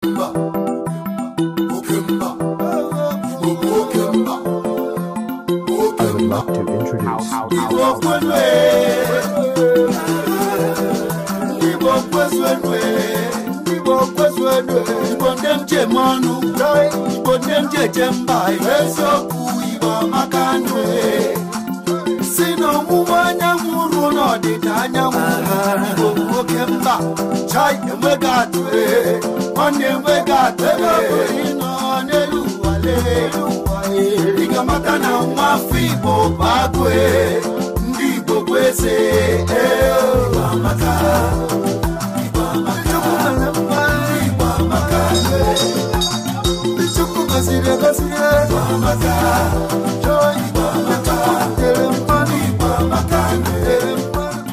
Mba, oke mba, Igbo bụ oke mba, oke I would mba. like to introduce Igbo kwenu ee, Igbo kwezuenu ee, Igbo kwezuenu ee, Igbo ndị m ji eme ọnụ, Igbo ndị m ji eje mba, eziokwu Igbo amaka nụ ee. Si n'ọwụwa anyanwụ ruo n'ọdịda anyanwụ, Igbo bụ oke mba, chai enweghị atụ ee, nwanne enweghị atụ ebe ọ bụla ị nọ n'elu ụwa lee, ị ga-amata na nwa afọ Igbo bụ agụ ee, ndị Igbo bụ eze ee, Igbo amaka, Igbo amaka, ndị Igbo amaka ee. Ndị Chukwu gọziri agọzi ee, Igbo amaka, Joy, Igbo amaka, tere mmanụ, Igbo amaka, tere mmanụ.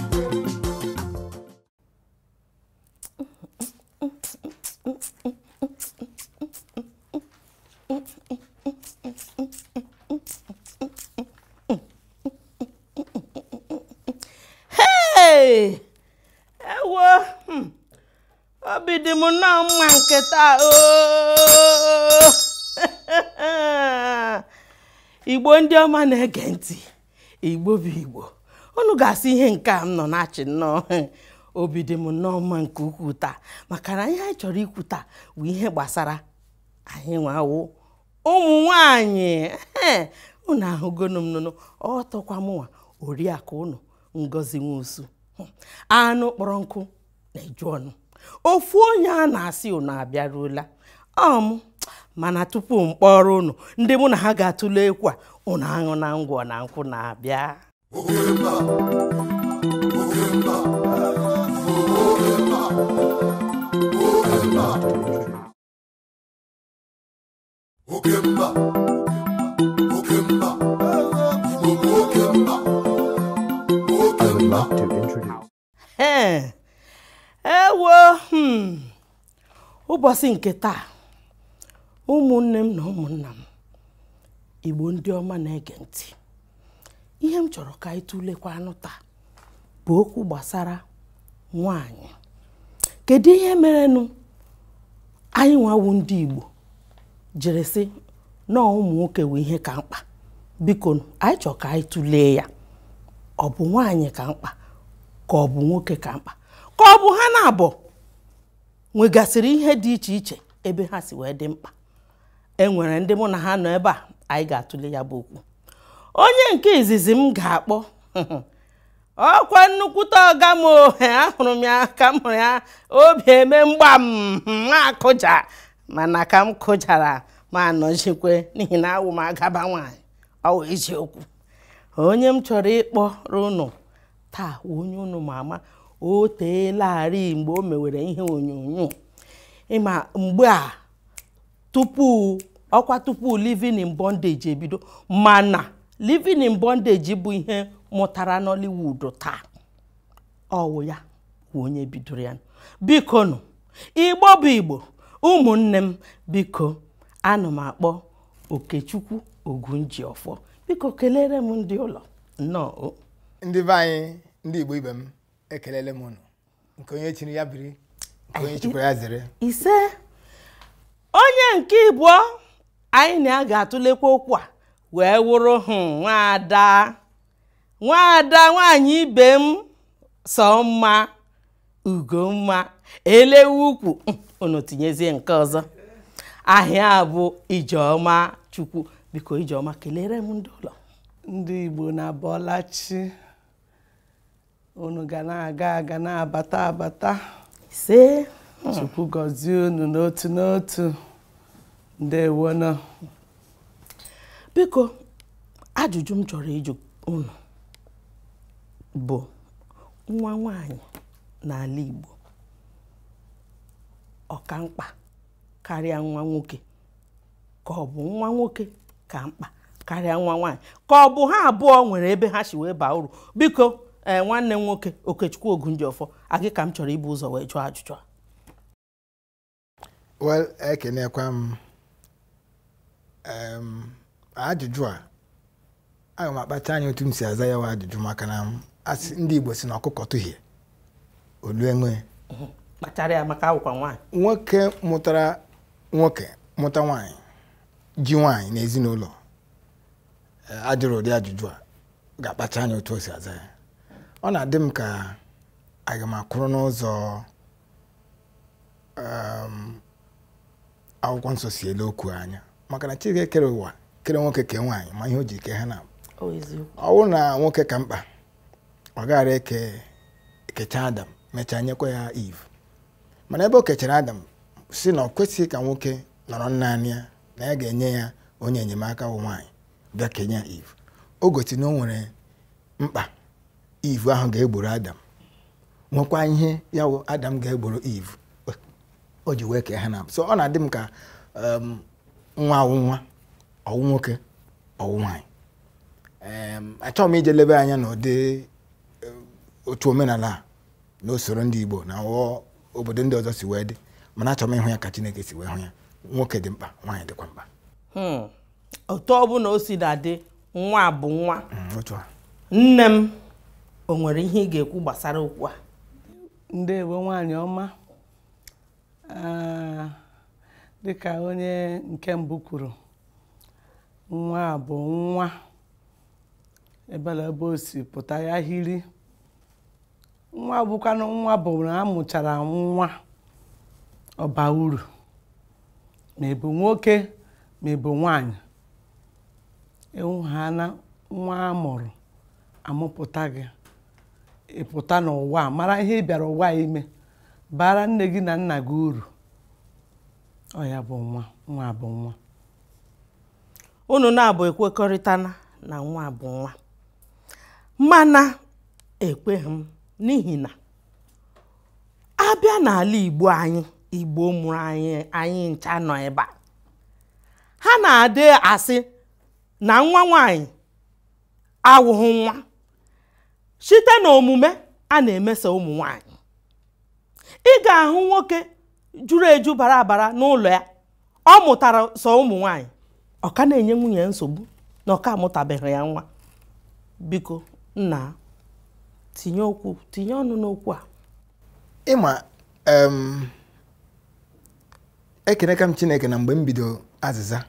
Hey! Ewo! Obi dị m nnọọ mma nke taa ooo! Igbo ndị ọma na-ege ntị, Igbo bụ Igbo. Unu ga-asị ihe nke a m nọ na-achị nnọọ. Obi dị m nnọọ mma nke ukwuu taa maka na ihe anyị chọrọ ikwu taa bụ ihe gbasara anyị nwawo ụmụ nwanyị. Unu ahụgonu m nụnụ, ọ tọkwa mụnwa oriakụ unu Ngozi Nwosu. Anụ kpọrọ nkụ na-eju ọnụ. Ofu onye a na-asị unu abịaruola. Ọ mana tupu m kpọrọ unu ndị mụ na ha ga-atụle ekwu a, unu aṅụ na ngwọ na nkwụ na-abịa. Oke mba, oke mba, oke mba, oke mba, oke mba, oke mba, Igbo bụ oke mba, oke I would mba. like to introduce Ee, ewo, ụbọchị nke taa, ụmụnne m na ụmụnna m, Igbo ndị ọma na-ege ntị, ihe m chọrọ ka anyị tụlekwa anụ taa bụ okwu gbasara nwanyị. Kedu ihe merenụ anyị nwawu ndị Igbo jiri sị nọọ ụmụ nwoke wụ ihe ka mkpa? Biko anyị chọrọ ka anyị tụlee ya. Ọ bụ nwaanyị ka mkpa ka ọ bụ nwoke ka mkpa, ka ọ bụ ha na-abụ nwegasịrị ihe dị iche iche ebe ha si wee dị mkpa? E nwere ndị mụ na ha nọ ebe a anyị ga-atụle ya bụ okwu. Onye nke izizi m ga-akpọ ọkwa nnukwute ọga m ohe, ahụrụ m ya ka m hụrụ ya obi eme mgbam m akụja, mana ka m kụjara ma anọchikwe n'ihi na awụ m agaba nwaanyị. Ọ wụ eziokwu. Onye m chọrọ ịkpọrọ unu taa wụ onye unu ma ama, o teelarị mgbe o mewere ihe onyonyo. Ịma mgbe a tupu ọkwa tupu Living in Bondage ebido, mana Living in Bondage bụ ihe mụtara Nollywood taa. Ọwụ ya wụ onye bidoro ya. Biko nụ, Igbo bụ Igbo, ụmụnne m, biko ana m akpọ Okechukwu Ogunjiọfọ. Biko kelere m ndị ụlọ nnọọ. Ndị be anyị, ndị Igbo ibe m, ekelele m unu. Nke onye chiri ya biri, nke onye chikwara ya zere. Ise. Onye nke ịbụọ anyị na ya ga-atụlekwa okwu a wee wụrụ nwaada nwaada nwaanyị ibe m, sọ mma Ugomma elewu ukwu. Unu tinyezie nke ọzọ. Ahịa bụ Ijeọma Chukwu. Biko Ijeọma, kelere m ndị ụlọ. Ndị Igbo na-abọlachi, unu ga na-aga aga na-abata abata. Ise. Chukwu gọzie unu n'otu n'otu. Ndewono. Biko ajụjụ m chọrọ ịjụ unu bụ, nwa nwaanyị n'ala Igbo ọ ka mkpa karịa nwa nwoke, ka ọ bụ nwa nwoke ka mkpa karịa nwa nwaanyị, ka ọ bụ ha abụọ nwere ebe ha si wee baa uru? Biko nwanne m nwoke Okechukwu Ogunjiọfọ, agị ka m chọrọ ibu ụzọ wee jụọ ajụjụ a. Well, ekenekwa m. Ajụjụ a aga m akpacha anya otu m si aza ya wa ajụjụ, maka na asị ndị Igbo si na ọkụkọ tụhie olu enwe. Kpachara ya maka akwụkwa nwaanyị. Nwoke mụtara nwoke mụta nwaanyị ji nwaanyị n'ezinụlọ ajụrụ ụdị ajụjụ a ga-akpacha anya otu o si aza ya. Ọ na-adị m ka aga m akwụrụ n'ụzọ akwụkwọ nsọ si ele okwu anya, maka na Chineke kere ụwa kere nwoke kee nwaanyị, ma ihe o ji kee ha na ọ bụrụ na nwoke ka mkpa ọ gaghara ekecha Adam mechaa nyekwa ya Eve. Mana ebe o kechara Adam si na ọ kwesịghị ka nwoke nọrọ naanị ya, na ya ga-enye ya onye enyemaka bụ nwaanyị bịa kenye ya Eve. O gosi na o nwere mkpa Eve ahụ ga-egboro Adam, nwekwa ihe ya wụ Adam ga-egboro Eve o ji wee kee ha na. So ọ na-adị m ka nwa awụ nwa, ọwụ nwoke ọwụ nwaanyị. Achọghị m ije lebe anya n'ụdị otu omenala na usoro ndị Igbo na obodo ndị ọzọ si wee dị, mana achọrọ m ịhụ ya ka Chineke si wee hụ ya. Nwoke dị mkpa, nwaanyị dịkwa mkpa. Otu ọ bụla o si na-adị, nwa bụ nwa. Nne m, o nwere ihe ị ga-ekwu gbasara okwu a? Ndewo nwaanyị ọma. Dịka onye nke mbụ kwuru, nwa bụ nwa, ebele ebe o si pụta ya hiri. Nwa bụkwanụ nwa bụ na amụchara nwa ọba uru, ma ị bụ nwoke ma ị bụ nwaanyị. Ịhụ ha na nwa amụrụ amụpụta gị, ị pụta n'ụwa mara ihe ị bịara ụwa ime, bara nne gị na nna gị uru. Ọ ya bụ nwa, nwa bụ nwa. Unu na-abụ ekwekọrịtana na nwa bụ nwa, mana ekweghị m, n'ihi na abịa n'ala Igbo anyị, Igbo mụrụ anyị, anyị ncha nọ ebe a, ha na-adị asị na nwa nwaanyị awụghị nwa site n'omume a na-emeso ụmụ nwaanyị. Ị ga-ahụ nwoke juru eju bara abara n'ụlọ ya, ọ mụtara sọ ụmụ nwaanyị, ọ ka na-enye nwunye nsogbu na ọ ka amụtabeghị ya nwa. Biko nna, tinye okwu, tinye ọnụ n'okwu a. Ịma ekeneka m Chineke na mgbe m bido azịza,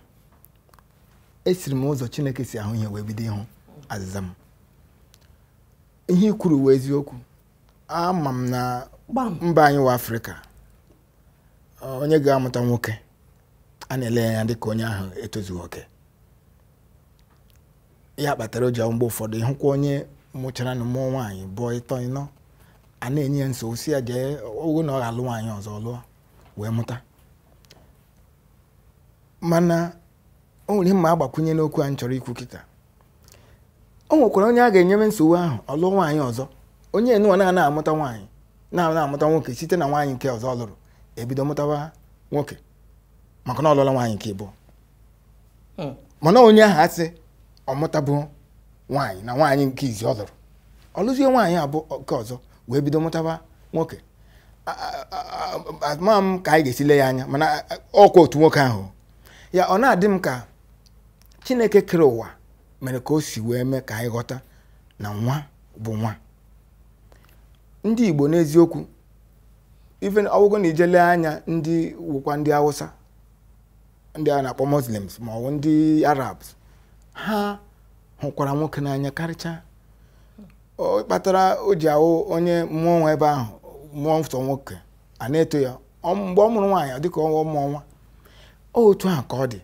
esiri m ụzọ Chineke si ahụ ihe wee bido ịhụ azịza m. Ihe i kwuru wee eziokwu. Ama m na mba anyị wa Afrịka, onye ga-amụta nwoke a na-ele ya dịka onye ahụ etozughị oke. Ya kpatara o ji mgbe ụfọdụ ịhụkwa onye mụchara na mmụọ nwaanyị bụọ ịtọ ịnọ, a na-enye ya nsogbu si ya jee ogo na ọ ga-alụ nwaanyị ọzọ lụọ wee mụta. Mana o nwere ihe mma agbakwunye n'okwu a m chọrọ ikwu kịta. O nwekwara onye a ga-enyere nsogbu ahụ ọ lụọ nwaanyị ọzọ, onye nụwa na-ana amụta nwaanyị na-ana amụta nwoke site na nwaanyị nke ọzọ ọ lụrụ ebido mụtawa nwoke, maka na ọ lụọla nwaanyị nke ịbụọ. Mana onye ahụ asị ọ mụtabụ nwaanyị na nwaanyị nke izi ọ lụrụ, ọ lụzie nwaanyị abụọ nke ọzọ wee bido mụtaba nwoke. Ama m ka anyị ga-esi lee ya anya, mana ọkwa otu nwoke ahụ ya. Ọ na-adị m ka Chineke kere ụwa mere ka o si wee mee ka anyị ghọta na nwa bụ nwa. Ndị Igbo n'eziokwu, even ọgwụgwọ na ije lee anya ndị wụkwa ndị Hausa, ndị a na-akpọ Muslims ma ọ bụ ndị Arabs, ha hụkwara nwoke n'anya karịchaa. Ọ kpatara o ji ahụ onye mmụọ nwa ebe ahụ mmụọ nsọ nwoke a na-eto ya, mgbe ọ mụrụ nwaanyị dịka ọnwa mụọ nwa. Otu ahụ ka ọ dị.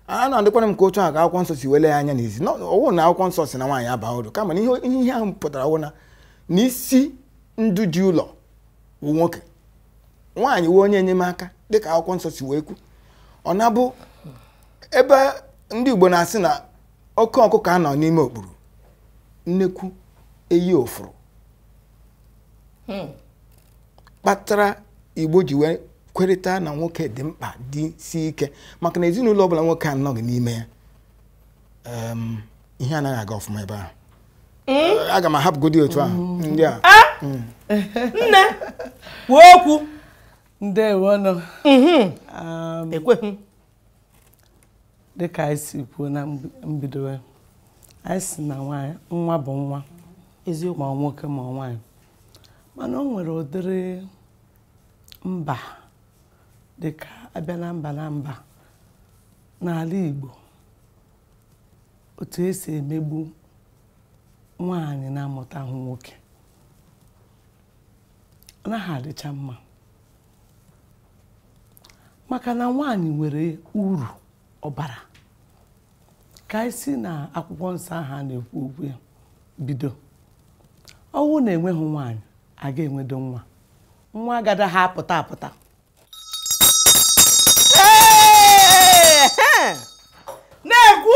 A na-adịkwana m ka otu ahụ ka akwụkwọ nsọ si wele ya anya n'ezi. Ọwụ na akwụkwọ nsọ si na nwaanyị aba uru, kama na ihe ahụ pụtara wụ na n'isi ndụ ji ụlọ wụ nwoke, nwaanyị wụ onye enyemaka dịka akwụkwọ nsọ si wee kwu. Ọ na-abụ ebe ndị Igbo na-asị na oke ọkụkọ anọ n'ime okpuru, nnekwu eyi ofuru, kpatara Igbo ji wee kwerịta na nwoke dị mkpa dị si ike, maka na ezinụlọ ọbụla nwoke anọghị n'ime ya, ihe anaghị aga ọfụma ebe ahụ. Aga m ahapụgodi otu ahụ ndị a. Nne, kwuo okwu. Ndewonụ. Ekweghị m. Dịka anyị si kwuo na mbido, anyị si na nwa bụ nwa, eziokwu, ma nwoke ma nwaanyị. Mana o nwere ụdịrị Mba dịka abịa na mba na mba n'ala Igbo, otu esi emegbu nwaanyị na-amụtahụ nwoke ọ naghị adịcha mma, maka na nwaanyị nwere uru ọbara. Ka anyị si na akwụkwọ nsọ ahụ a na-ekwu okwu ya bido, ọnwụ na-enweghị nwaanyị a ga-enwedo nwa, nwa agada ha apụta apụta. Na-ekwu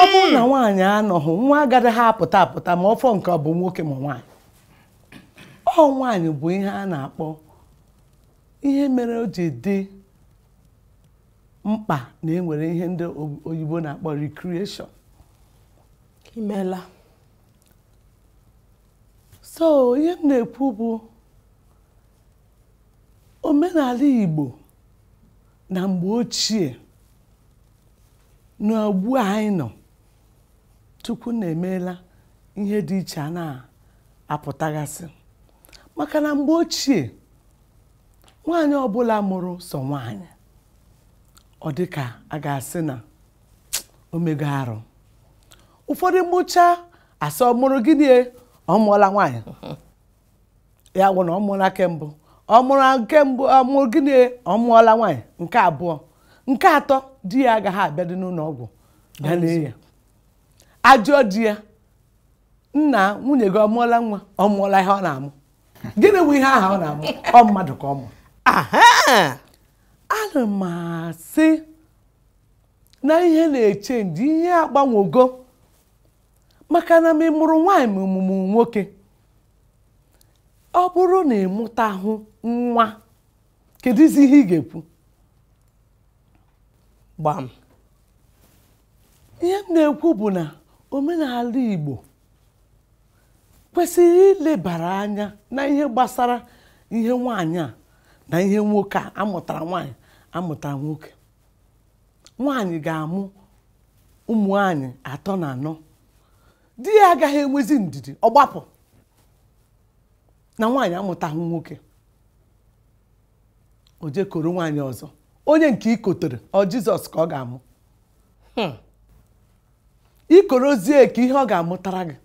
ọ bụrụ na nwaanyị anọghị, nwa agada ha apụta apụta, ma ọfọ nke ọ bụ nwoke ma nwaanyị. Ọ nwaanyị bụ ihe a na-akpọ ihe mere o ji dị mkpa na enwere ihe ndị oyibo na-akpọ recreation. Imeela. So ihe m na-ekwu bụ omenala Igbo na mgbe ochie na ugbu a anyị nọ, Chukwu na-emeela ihe dị iche a na-apụtagasị. Maka na mgbe ochie, nwaanyị ọbụla mụrụ sọ nwaanyị, ọ dị ka a ga-asị na omego arụ. Ụfọdụ mụcha asị ọ mụrụ gịnị, ọ mụọla nwaanyị, ya bụ na ọ mụọla kembụ, ọ mụrụ nke mbụ, ọ mụrụ gịnị, ọ mụọla nwaanyị nke abụọ, nke atọ, di ya agaghị abịa dị n'ụlọ ọgwụ bịa lee ya. Ajụọ di ya, nna nwunye gị ọ mụọla nwa? Ọ mụọla ihe ọ na-amụ. Gịnị bụ ihe ahụ ọ na-amụ? Ọ mmadụ ka ọ mụrụ. Ana m asị na ihe na-echenji, ihe agbanwogo, maka na ma ị mụrụ nwaanyị ma ọmụmụ nwoke, ọ bụrụ na ị mụtahụ nwa, kedụzi ihe ị ga-ekwu? Gbam. Ihe m na-ekwu bụ na omenala Igbo kwesịrị ilebara anya na ihe gbasara ihe nwaanyị a na ihe nwoke a. Amụtara nwaanyị, amụtara nwoke. Nwaanyị ga-amụ ụmụ nwaanyị 3 na 4, di ya agaghị enwezi ndidi, ọ gbapụ na nwaanyị amụtahụ nwoke, o jekọrọ nwaanyị ọzọ. Onye nke ikotere ọ Jizọs ka ọ ga-amụ. Ikorozie ka ihe ọ ga-amụtara gị.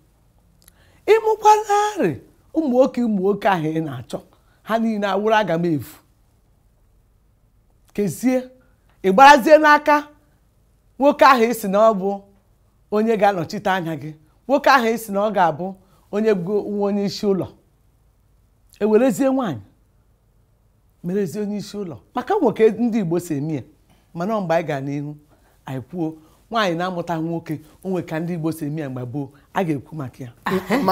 Ịmụkwanarị ụmụ nwoke, ụmụ nwoke ahụ ị na-achọ, ha niile awụrụ aga m efu. Kezie ị gbarazie n'aka nwoke ahụ isi na ọ bụ onye ga-anọchite anya gị, nwoke ahụ isi na ọ ga-abụ onye bụ onye isi ụlọ, ewerezie nwaanyị merezie onye isi ụlọ. Maka nwoke ndị Igbo si eme ya, mana mgbe anyị gara n'ihu anyị kwuo nwaanyị na-amụta nwoke, onwe ka ndị Igbo si eme ya mgbe gboo, a ga-ekwu maka ya.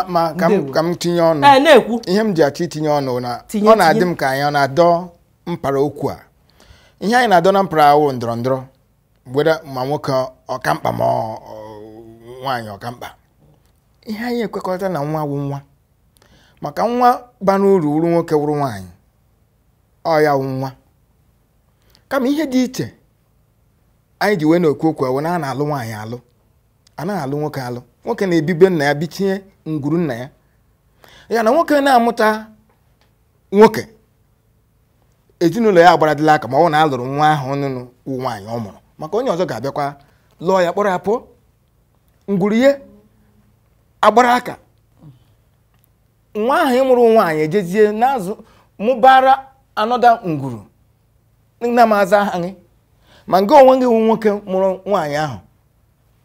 Ma ka m tinye ọnụ, ihe m ji achọ itinye ọnụ na ọ na-adị m ka anyị ọ na-adọ mpara okwu a. Ihe anyị na-adọ na mpara awụ ndọrọ ndọrọ, weda ma nwoke ọkamkpa ma nwaanyị ọkamkpa. Ihe anyị ekwekọrịta na nwa wụ nwa, maka nwa bara uru wuru nwoke wuru nwaanyị, ọ ya wụ nwa. Kama ihe dị iche anyị ji wee na-ekwu okwu awụ na a na-alụ nwaanyị alụ, a naghị alụ nwoke alụ. Nwoke na-ebibe nna ya, bichie ngwuru nna ya. Ya na nwoke na-amụta nwoke, ezinụlọ ya agbaradịla aka ma ọ na alụrụ nwa ahụ nụnụ wụ nwaanyị ọ mụrụ, maka onye ọzọ ga-abịakwa lụọ ya, kpọrọ ya pụọ. Ngwuru ya agbara aka, nwa ahụ ịmụrụ nwaanyị ejezie n'azụ mụbara anọda ngwuru nna m aza aha gị. Ma nke onwe gị wụ nwoke mụrụ nwaanyị ahụ,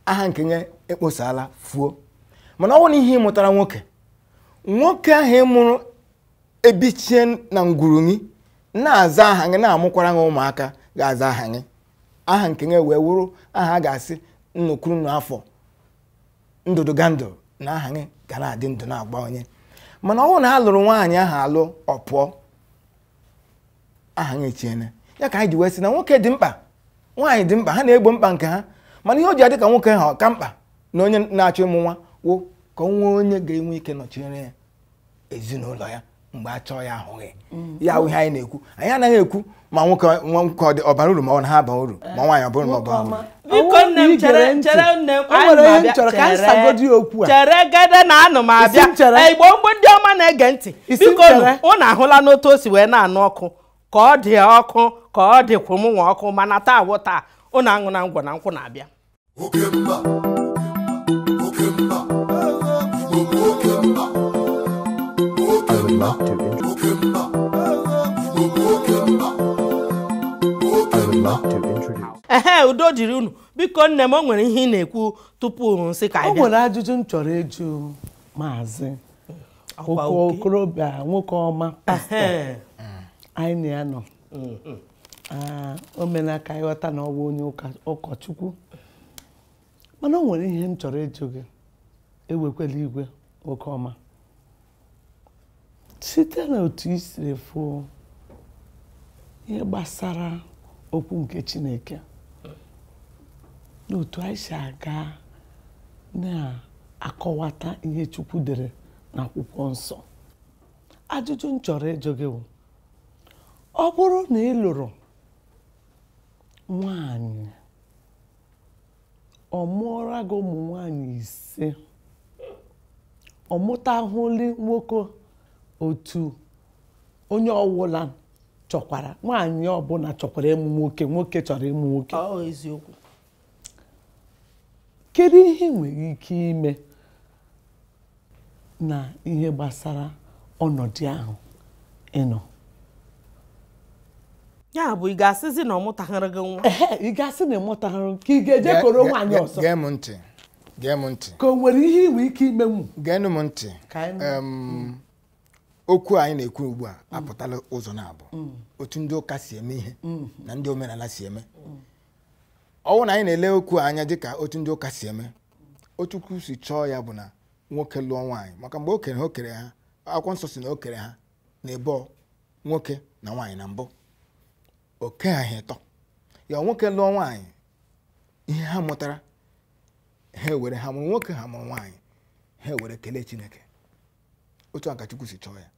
aha nke nye ekposala fuo. Mana ọ bụ na ihe ị mụtara nwoke, nwoke ahụ ịmụrụ ebichie na ngwuru gị na-aza aha gị, na-amụkwara gị ụmụaka ga-aza aha gị, aha nke nye wee wụrụ aha a ga-asị nnukwu n'afọ ndụdụgandụ, na aha gị ga na-adị ndụ na-agba onye. Mana ọ bụrụ na a lụrụ nwaanyị ahụ alụ, ọ pụọ, aha gị echiene. Ya ka anyị ji wee sị na nwoke dị mkpa, nwaanyị dị mkpa, ha na-egbo mkpa nke ha. Mana ihe o ji adị ka nwoke ha ọka mkpa na onye na-achọ ịmụ nwa wụ ka nwa onye ga-enwe ike nọchiere ya ezinụlọ ya mgbe a chọọ ya ahụghị ya. Wụ ihe anyị na-ekwu. Anyị anaghị ekwu ma nwoke ọ bara uru ma ọ na ha aba uru, ma nwaanyị ọ bụrụ ma ọ bara uru. Biko nne m, chere chere nne m, O nwere ihe m chọrọ ka anyị sagodi okwu a. Chere gede na anụ m abịa. Isi m chere. Igbo mgbe ndị ọma na-ege ntị, Isi m biko nụ, chere. ụnụ ahụla n'otu o si wee na-anụ ọkụ ka ọ dị ọkụ ka ọ dịkwa mụ nwa ọkụ, mana taa wụ taa, ụnụ aṅụ na ngwọ na nkwụ na-abịa. Oke mba, oke mba, Igbo bụ oke mba, oke I would mba, like to intro- oke mba, Igbo bụ oke mba, oke I would mba. like to introduce. Ehe, udo dịrị unu. Biko nne m, o nwere ihe ị na-ekwu tupu nsị ka O anyị bịa. nwere ajụjụ m chọrọ ịjụ maazị Ọkwa oke oke. okorobịa nwoke ọma pastọ Ehe. anyị na ya nọ. O meela ka anyị ghọta na ọ bụ onye ụkọchukwu, mana o nwere ihe m chọrọ ịjụ gị. Ewekwela igwe, nwoke ọma, site na otu i siri fụ ihe gbasara okwu nke Chineke na otu anyị si aga na-akọwata ihe Chukwu dere n'akwụkwọ nsọ, ajụjụ m chọrọ ịjụ gị bụ, ọ bụrụ na ị lụrụ nwaanyị, ọ mụọra gị ụmụ nwaanyị 5, ọ mụtahụli nwoke otu onye ọwụla chọkwara, nwaanyị ọbụla chọkwara ịmụ nwoke, nwoke chọrọ ịmụ nwoke, Ọ eziokwu. Kedu ihe ị nwere ike ime na ihe gbasara ọnọdụ ahụ ị nọ? Ya bụ ị ga-asịzi na ọ mụtaghịrị gị nwa? Ehe, ị ga-asị na ị mụtaghịrị, ka ị ga-eje koro nwaanyị ọzọ? Gee m ntị, gee m ntị. Ka o nwere ihe ị nwere ike imenwu? Geenụ m ntị. Ka anyị nụ. Okwu anyị na-ekwu ugbu a apụtala ụzọ na-abụ otu ndị ụka si eme ihe na ndị omenala si eme. Ọ bụrụ na anyị na-ele okwu anya dịka otu ndị ụka si eme, otu Chukwu si chọọ ya bụ na nwoke lụọ nwaanyị, maka mgbe o kere ha, o kere ha, akwụkwọ nsọ si na o kere ha na ebo nwoke na nwaanyị na mbụ, o kee ha ịtọ ya. Nwoke lụọ nwaanyị, ihe ha mụtara ha ewere, ha mụrụ nwoke, ha mụrụ nwaanyị, ha ewere kelee Chineke. Otu a ka Chukwu si chọọ ya.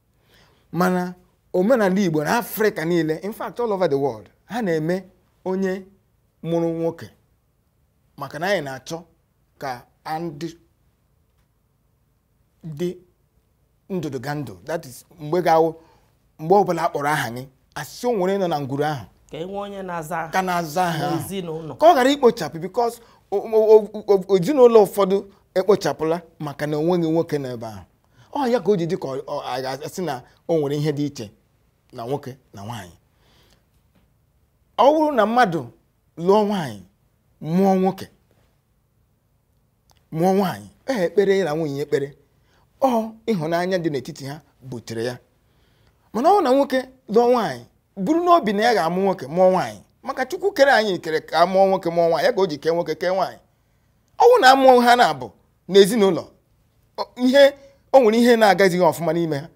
Mana omenala Igbo na Afrịka niile, in fact all over the world, ha na-eme onye mụrụ nwoke, maka na anyị na-achọ ka ndị dị ndụdụ ga ndụ, that is mgbe ga-awụ mgbe ọbụla a kpọrọ aha gị, asị o nwere nọ na ngwuru ahụ ka e nwee onye na-aza aha ka na-aza aha ahụ. n'ezinụlọ, ka ọ ghara ikpochapụ, because ezinụlọ ụfọdụ ekpochapụla maka na onweghị nwoke n'ebe ahụ. Ọ ya ka o ji dị ka a ga-asị na o nwere ihe dị iche na nwoke na nwaanyị. Ọ bụrụ na mmadụ lụọ nwaanyị mụọ nwoke mụọ nwaanyị, ekpere ya na nwunye ekpere, ọ ịhụnanya dị n'etiti ha butere ya. Mana ọ bụrụ na nwoke lụọ nwaanyị buru n'obi na ya ga-amụ nwoke mụọ nwaanyị, maka Chukwu kere anyị kere ka a mụọ nwoke mụọ nwaanyị, ya ka o ji kee nwoke kee nwaanyị. Ọ bụrụ na amụọ ha na-abụ n'ezinụlọ, ihe o nwere ihe na-agazighị ọfụma n'ime ha,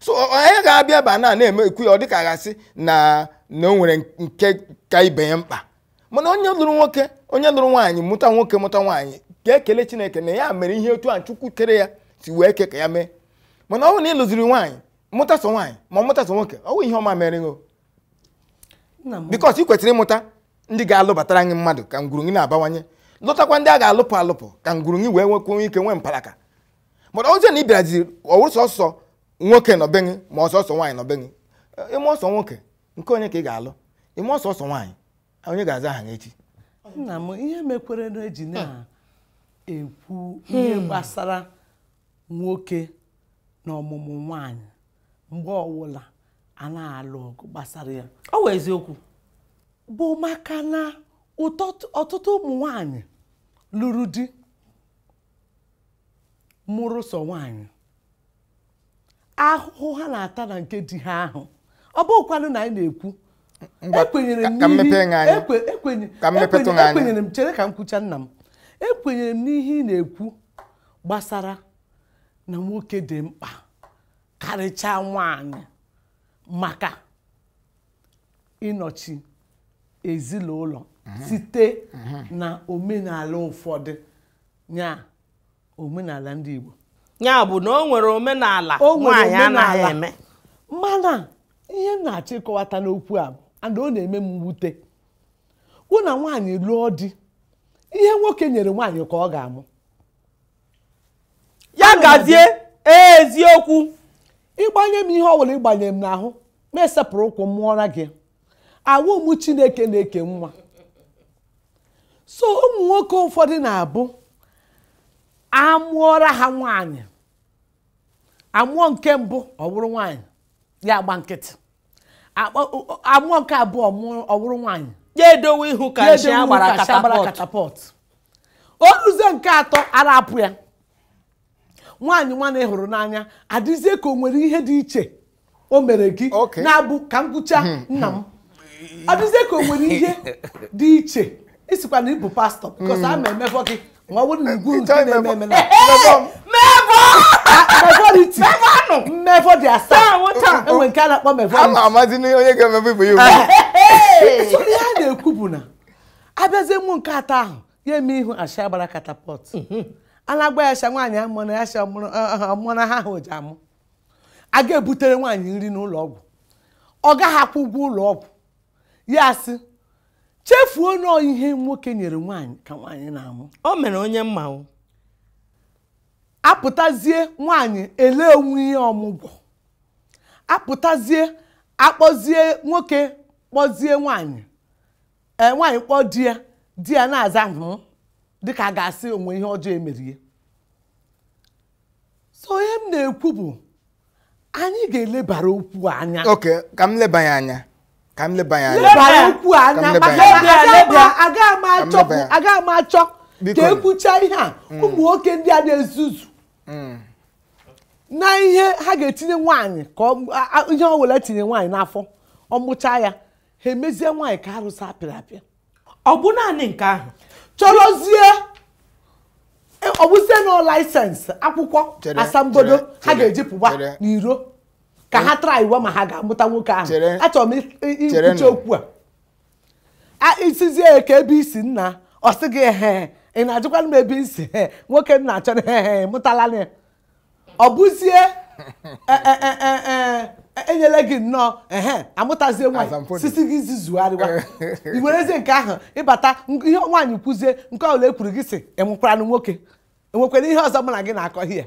so anyị ga-abịa ba na na-eme ekwu ya, ọ dịka gasị na o nwere nke ka ibe ya mkpa. Mana onye lụrụ nwoke, onye lụrụ nwaanyị mụta nwoke mụta nwaanyị, ga-ekele Chineke na ya mere ihe otu a Chukwu kere ya si wee kee ka ya mee. Mana ọ bụrụ na ị lụziri nwaanyị mụta sọ nwaanyị ma ọ mụta sọ nwoke, ọ bụ ihe ọma mere gị, bikos ị kwesịrị ịmụta ndị ga-alụbatara gị mmadụ ka ngwuru gị na-abawanye, lụtakwa ndị a ga-alụpụ alụpụ ka ngwuru gị wee nwekwuo ike nwee mpalaka. Mana ọzọ na ị bịaraziri ọwụrụ sọsọ nwoke nọ be gị ma ọsọsọ nwaanyị nọ be gị, ịmụ ọsọ nwoke nke onye ka ị ga-alụ, ịmụ ọsọsọ nwaanyị onye ga-aza aha gị echi. Nna m, ihe mekwere na eji na-ekwu ihe gbasara nwoke na ọmụmụ nwaanyị mgbe ọwụla a na-alụ ọgụ gbasara ya, ọ wụ eziokwu, bụ maka na ọtụtụ ụmụ nwaanyị lụrụ di mụrụ sọ nwaanyị, ahụhụ ha na-ata na nke di ha ahụ. Ọ bụkwanụ na anyị na-ekwu ekwenyere m, chere ka m kwucha nna m, ekwenyere m n'ihe ị na-ekwu gbasara na nwoke dị mkpa karịchaa nwaanyị maka ịnọchi ezinụlọ site na omenala ụfọdụ, nya omenala ndị Igbo. Ya bụ na o nwere omenala nwaanyị anaghị eme. Mana ihe m na-achọ ịkọwata n'okwu a bụ and ọ na-eme m mwute Wụ na nwaanyị lụọ di, ihe nwoke nyere nwaanyị ka ọ ga-amụ. Ya gazie eziokwu. Ịgbanye m ihe ọ bụla ịgbanye m n'ahụ, ma esepụrụ ụkwụ m mụọra gị. Awụ m Chineke na-eke nwa. So ụmụ nwoke ụfọdụ na-abụ amụọra ha nwaanyị, amụọ nke mbụ ọ bụrụ nwaanyị ya agba nkịtị, amụọ nke abụọ ọ bụrụ nwaanyị ya edowe ihu ka nshi agbara katapọt. O ruzie nke atọ arapụ ya. Nwaanyị nwanne hụrụ n'anya adịzie ka o nwere ihe dị iche o mere gị na-abụ ka m gwụcha nna m. Adịzie ka o nwere ihe dị iche isikwa na ịbụ pastọ because a ma emefọ gị ma ọ bụrụ na igwu nke na-eme eme na mevority mmefọ dị asaa enwe nke a na-akpọ mevority. So ihe a na-ekwu bụ na abịazie mụ nke atọ ahụ ya eme ihu asha gbara katapọt. A na-agba ya asha nwaanyị amụọ na ya asha ọmụọ na ha ahụ ji amụ. A ga-ebutere nwaanyị nri n'ụlọ ọgwụ, ọ gaghị akwụ ụgwọ ụlọ ọgwụ. Ya sị chefuo nọọ ihe nwoke nyere nwaanyị ka nwaanyị na-amụ. O mere onye mmanwụ. Apụtazie nwaanyị ele onwe ihe ọmụgwọ, apụtazie akpọzie nwoke kpọzie nwaanyị, nwaanyị kpọọ di ya, di ya na-aza hụ dịka a ga-asị onwe ihe ọjọọ emerie. So ihe m na-ekwu bụ anyị ga-elebara okwu anya. Okay, ka m lebanye anya. Ka m lebanye anya. Lebara okwu anya maka aga m achọ ka ekwucha ihe a ụmụ nwoke ndị a na-ezuzu na ihe ha ga-etinye nwaanyị ka ihe ọ were tinye nwaanyị n'afọ ọ mụchaa ya ha emezie nwaanyị ka arụsị apịrị apịa. Ọ bụ naanị nke ahụ chọrọzie ọ bụzie na laịsensị akwụkwọ asambodo ha ga-eji pụba n'iro ka ha tara iwe ma ha ga-amụta nwoke ahụ. Achọrọ m ikwucha okwu a isizie ka ebe isi nna ọ sị gị he ị na-ajụkwana m ebe isi nwoke m na-achọ he mụtala ya. Ọ bụzie enyela gị nnọọ ehe amụtazie nwaanyị sisi gị zizugharịwa i werezie nke ahụ ịbata ihe nwaanyị kwuzie nke ọbụla ekwuru gị si enwekwaranụ nwoke enwekwara ihe ọzọ mụ na gị na-akọ hie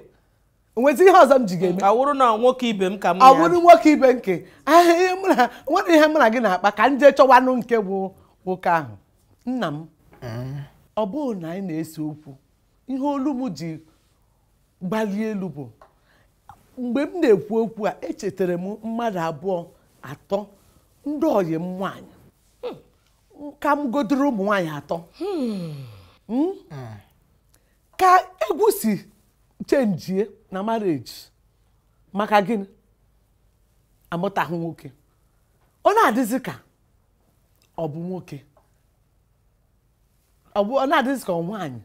onwezi ihe ọzọ m ji ga-eme. Ọ bụrụ na nwoke ibe m ka m ọ bụrụ nwoke ibe nke nwere ihe mụ na gị na-akpa ka m jee chọwanụ nke bụ nwoke ahụ. Nna m, ọ bụrụ na anyị na-ese okwu, ihe olu m ji gbalie elu bụ mgbe m na-ekwu okwu a echetara m mmadụ abụọ atọ ndị ọyị m nwaanyị ka m godoro ụmụ nwaanyị atọ ka egwu si chenjie na marriage maka gịnị amụtahụ nwoke. Ọ na-adịzi ka ọ bụ nwoke, ọ na-adịzi ka nwaanyị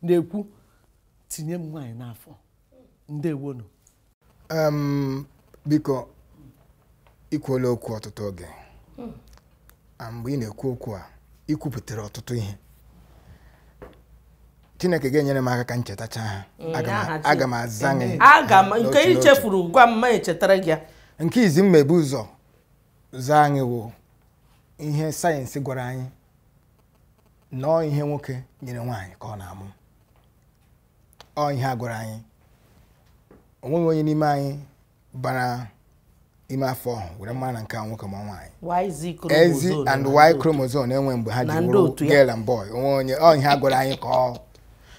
na-ekwu tinye m nwaanyị n'afọ. Ndewonu. Biko ikwuola okwu ọtụtụ oge. Mgbe ị na-ekwu okwu a ikwupụtara ọtụtụ ihe. Chineke ga-enyere m aka ka m chetacha ha. Aga m aza gị. Aga m nke i chefuru gwa m ma echetara gị ya. Nke izi m ebu ụzọ zaa anyị wụ ihe sayensị gwara anyị nọọ ihe nwoke nyere nwaanyị ka ọ na-amụ. Ọ ihe a gwara anyị. O nweghị onye n'ime anyị bara ime afọ ahụ were mara na nke a nwoke ma nwaanyị. Y and Y chromosome enwe mgbe ha ji wụrụ girl and boy. Onwe onye ọ ihe a gwara anyị ka ọ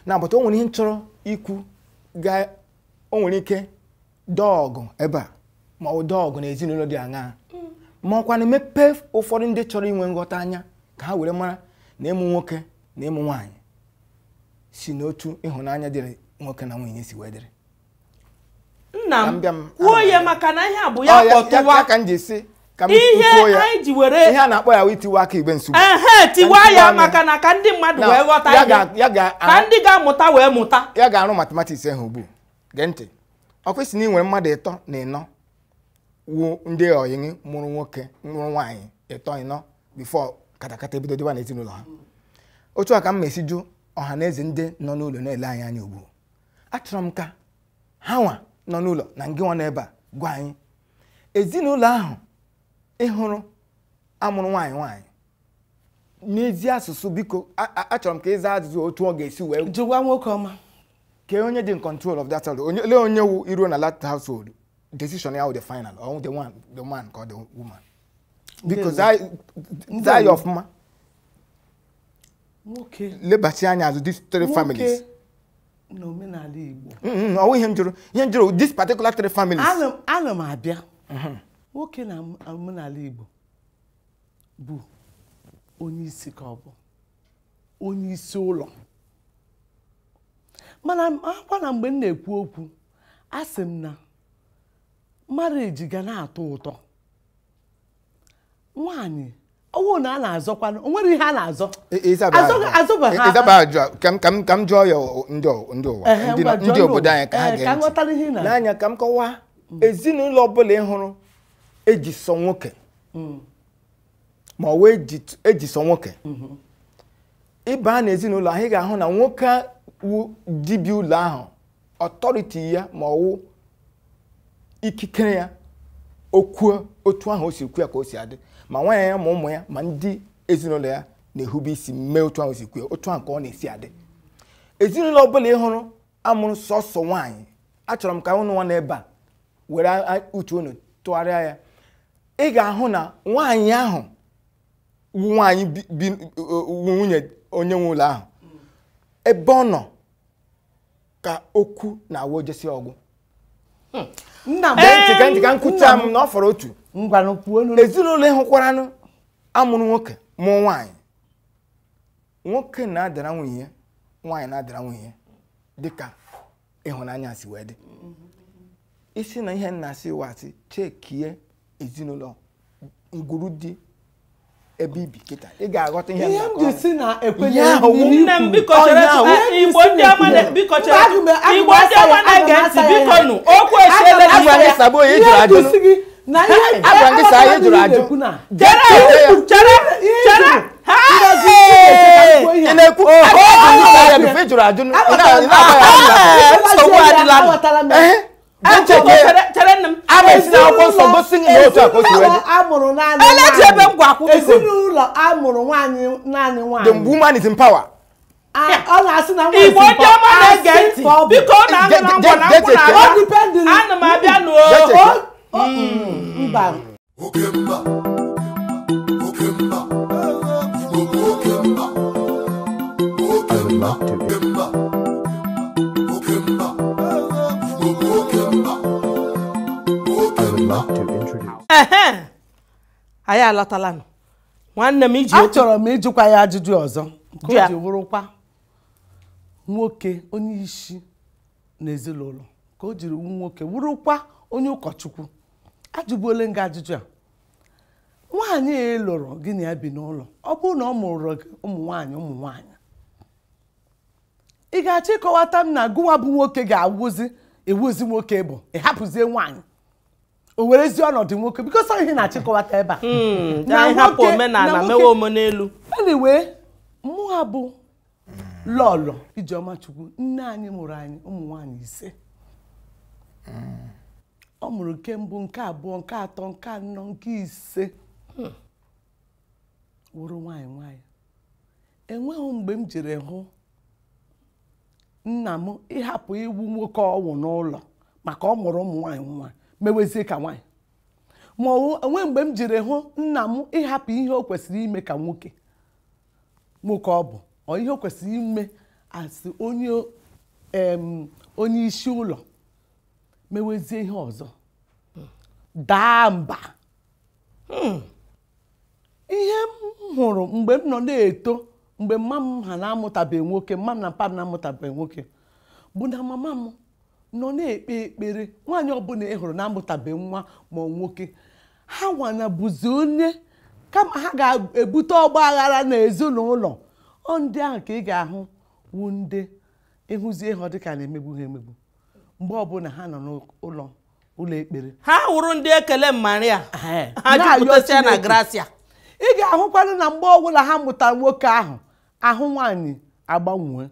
na-abụta. O nwere ihe nchọrọ ikwu ga o nwere ike dọọgụ ebe a ma ọ dọọgụ na ezinụlọ dị aṅaa ma ọkwa na-emepe ụfọdụ ndị chọrọ inwe nghọta anya ka ha were mara na ịmụ nwoke na ịmụ nwaanyị si n'otu ịhụnanya dịrị nwoke na nwunye si wee dịrị. Nna m kwuo ya maka na ihe a bụ ya kpọtụwa ka m ji si ka m ihe kwuo ya anyị ji were ihe a na-akpọ ya itiwa aka igbe nsogbu. Ehe, tiwa ya maka na ka ndị mmadụ wee ghọta ihe, ka ndị ga-amụta wee mụta. Ya ga-arụ matematiks ahụ ugbu. Gee ntị, ọ kwesị na ị nwere mmadụ ịtọ na ịnọ wu ndị ọyịnị mụrụ nwoke mụrụ nwaanyị ịtọ ịnọ bifo katakata ebido dịwa n'ezinụlọ ha. Otu a ka m ma esi jụ ọha na eze ndị nọ n'ụlọ na-ele anyị anya ugbu. Achọrọ m ka ha nwa nọ n'ụlọ na ngị nwa n'ebe a gwa anyị ezinụlọ ahụ ịhụrụ amụrụ nwaanyị nwaanyị N'ezi asụsụ biko, achọrọ m ka ịza ajụjụ otu ọ ga-esi wee jụwa nwoke ọma. Ka onye dị in control of that household, onye lee onye wu iruo na that household, decision ya wụ the final or the one, the man ka the woman. Biko zaa ya ọfụma. Nwoke lebachi anya azụ these three families. Nwoke na omenala Igbo. Ọwụ ihe m jụrụ, ihe m jụrụ this particular three families. Ana m abịa. Nwoke na omenala Igbo bụ onye isi ka ọ bụ onye isi ụlọ. Mana akwa na mgbe m na-ekwu okwu, asị m na marriage ga na-atọ ụtọ. Nwaanyị ọwụ na a na-azọkwanụ, o nwere ihe a na-azọ. Ka m jụọ ya ndị ụwa, ndị obodo anyị ka ha gee ntị. N'anya ka m kọwaa, ezinụlọ ọbụla ị hụrụ eji sọ nwoke ma ọ wee eji sọ nwoke, ịba na ezinụlọ ahụ ị ga-ahụ na nwoke wu dibịa ụlọ ahụ, ọtọriti ya ma ọ wụ ikikere ya, okwu otu ahụ o si kwu ya ka o si adị, ma nwaanyị ya ma ụmụ ya ma ndị ezinụlọ ya na-ehube isi mee otu ahụ o si kwu ya, otu ahụ ka ọ na-esi adị. Ezinụlọ ọbụla ị hụrụ amụrụ sọsọ nwaanyị, achọrọ m ka unu nwa n'ebe a were uche unu tụgharịa ya, ị ga-ahụ na nwaanyị ahụ wu nwaanyị bi nwunye onye nwe ụlọ ahụ, ebe ọ nọ ka okwu na-awụ ojesi ọgwụ. Nna m ntị ka nkwụcha m na ọ fọrọ otu. Ezinụlọ ịhụkwaranụ amụrụ nwoke mụọ nwaanyị, nwoke na-adara nwunye ya, nwaanyị na-adara nwunye ya dịka ịhụnanya si wee dị. Isi na ihe nna asị wasị chekie ezinụlọ ngwuru dị ebe ibi kịta, ị ga-aghọta ihe m ji si na ekwenye nne m. Biko chere, Igbo ndị ọma, biko chere, Igbo ndị ọma na-ege ntị, biko nụ okwu esiele gị. Agwa gị saa ihe jụrụ ajụ. Chere chere ha ị na-ekwu jụrụ ajụ. Nsogbu adịla. Ezinụlọ amụrụ nwaanyị naanị nwaanyị. The woman is in power. Ọ na-asị na nwaanyị Igbo ndị ọma na-ege ntị, biko na ana m abịa nụ. Mba. Oke mba, oke mba, Igbo bụ oke mba, oke mba, oke mba, oke mba, Igbo bụ oke mba, oke mba. Anyị alọtalanụ nwanne m. Iji achọrọ m ịjụkwa ya ajụjụ ọzọ nke o ji wụrụkwa nwoke onye isi n'ezinụlọ, ka o jiri nwoke wụrụkwa onye ụkọchukwu. Ajụbuole nga ajụjụ a. Nwaanyị a lụrụ gị na ya bi n'ụlọ, ọ bụrụ na ọ mụrụ gị ụmụ nwaanyị ụmụ nwaanyị, ị ga-achọ ịkọwata m na gụwa bụ nwoke ga-awụzi ewuzi nwoke bụ ị hapụzie nwaanyị o werezie ọnọdụ nwoke? Bikos ọ ihe na-achịkọwata ebe a na hapụ omenala mewe omenelu. Anyway, mụa bụ Lọlọ Ijeọma Chukwu, nne anyị mụrụ anyị ụmụ nwaanyị 5. Ọ mụrụ nke mbụ, nke abụọ, nke atọ, nke anọ, nke 5. Wụrụ nwaanyị nwaanyị. Enweghị mgbe m jere hụ nna m ịhapụ iwu nwoke ọwụ n'ụlọ maka ọ mụrụ ụmụ nwaanyị nwa mewezie ka nwaanyị, ma enwe mgbe m jere hụ nna m ịhapụ ihe o kwesịrị ime ka nwoke nwoke ọ bụ ọ ihe o kwesịrị ime asị onye isi ụlọ mewezie ihe ọzọ, daa mba. Ihe m hụrụ mgbe m nọ na-eto, mgbe mma m ha na-amụtabeghị nwoke, mma m na mpa m na-amụtabeghị nwoke, bụ na mama m nọ na-ekpe ekpere nwaanyị ọbụla ị hụrụ na-amụtabeghị nwa ma ọ nwoke, ha nwana bụzi onye kama ha ga-ebute ọgba aghara n'ezinụlọ. Ọ ndị ahụ ka ị ga-ahụ wu ndị ịhụzie ha dịka na-emegbu ha emegbu mgbe ọbụla ha nọ n'ụlọ ụlọ ekpere. Ha wụrụ ndị ekele Maria, ha jupụtasịa na gracia. Ị ga-ahụkwanụ na mgbe ọbụla ha mụtara nwoke ahụ, ahụ nwaanyị agbanwee,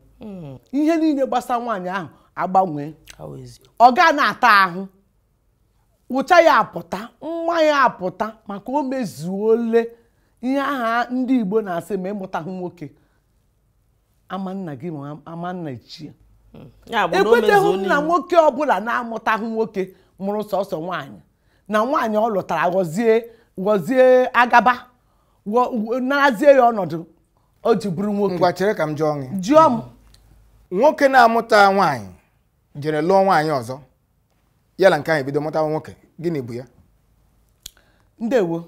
ihe niile gbasara nwaanyị ahụ agbanwee, ọ ga na-ata ahụ, ụcha ya apụta, nwa ya apụta, maka o mezuole Ihe aha ndị Igbo na-asị ma ịmụtahụ nwoke ama nna gị ma ama nna ichie. Ekweteghị m na nwoke ọbụla na-amụtahụ nwoke mụrụ sọsọ nwaanyị na nwaanyị ọ lụtara ghọzie agaba narazie ya ọnọdụ o ji bụrụ nwoke. Ngwa chere ka m jụọ gị. Jụọ m. Nwoke na-amụta nwaanyị jere lụọ nwaanyị ọzọ ya na nke ahụ ebido mụtawa nwoke, gịnị bụ ya? Ndewo.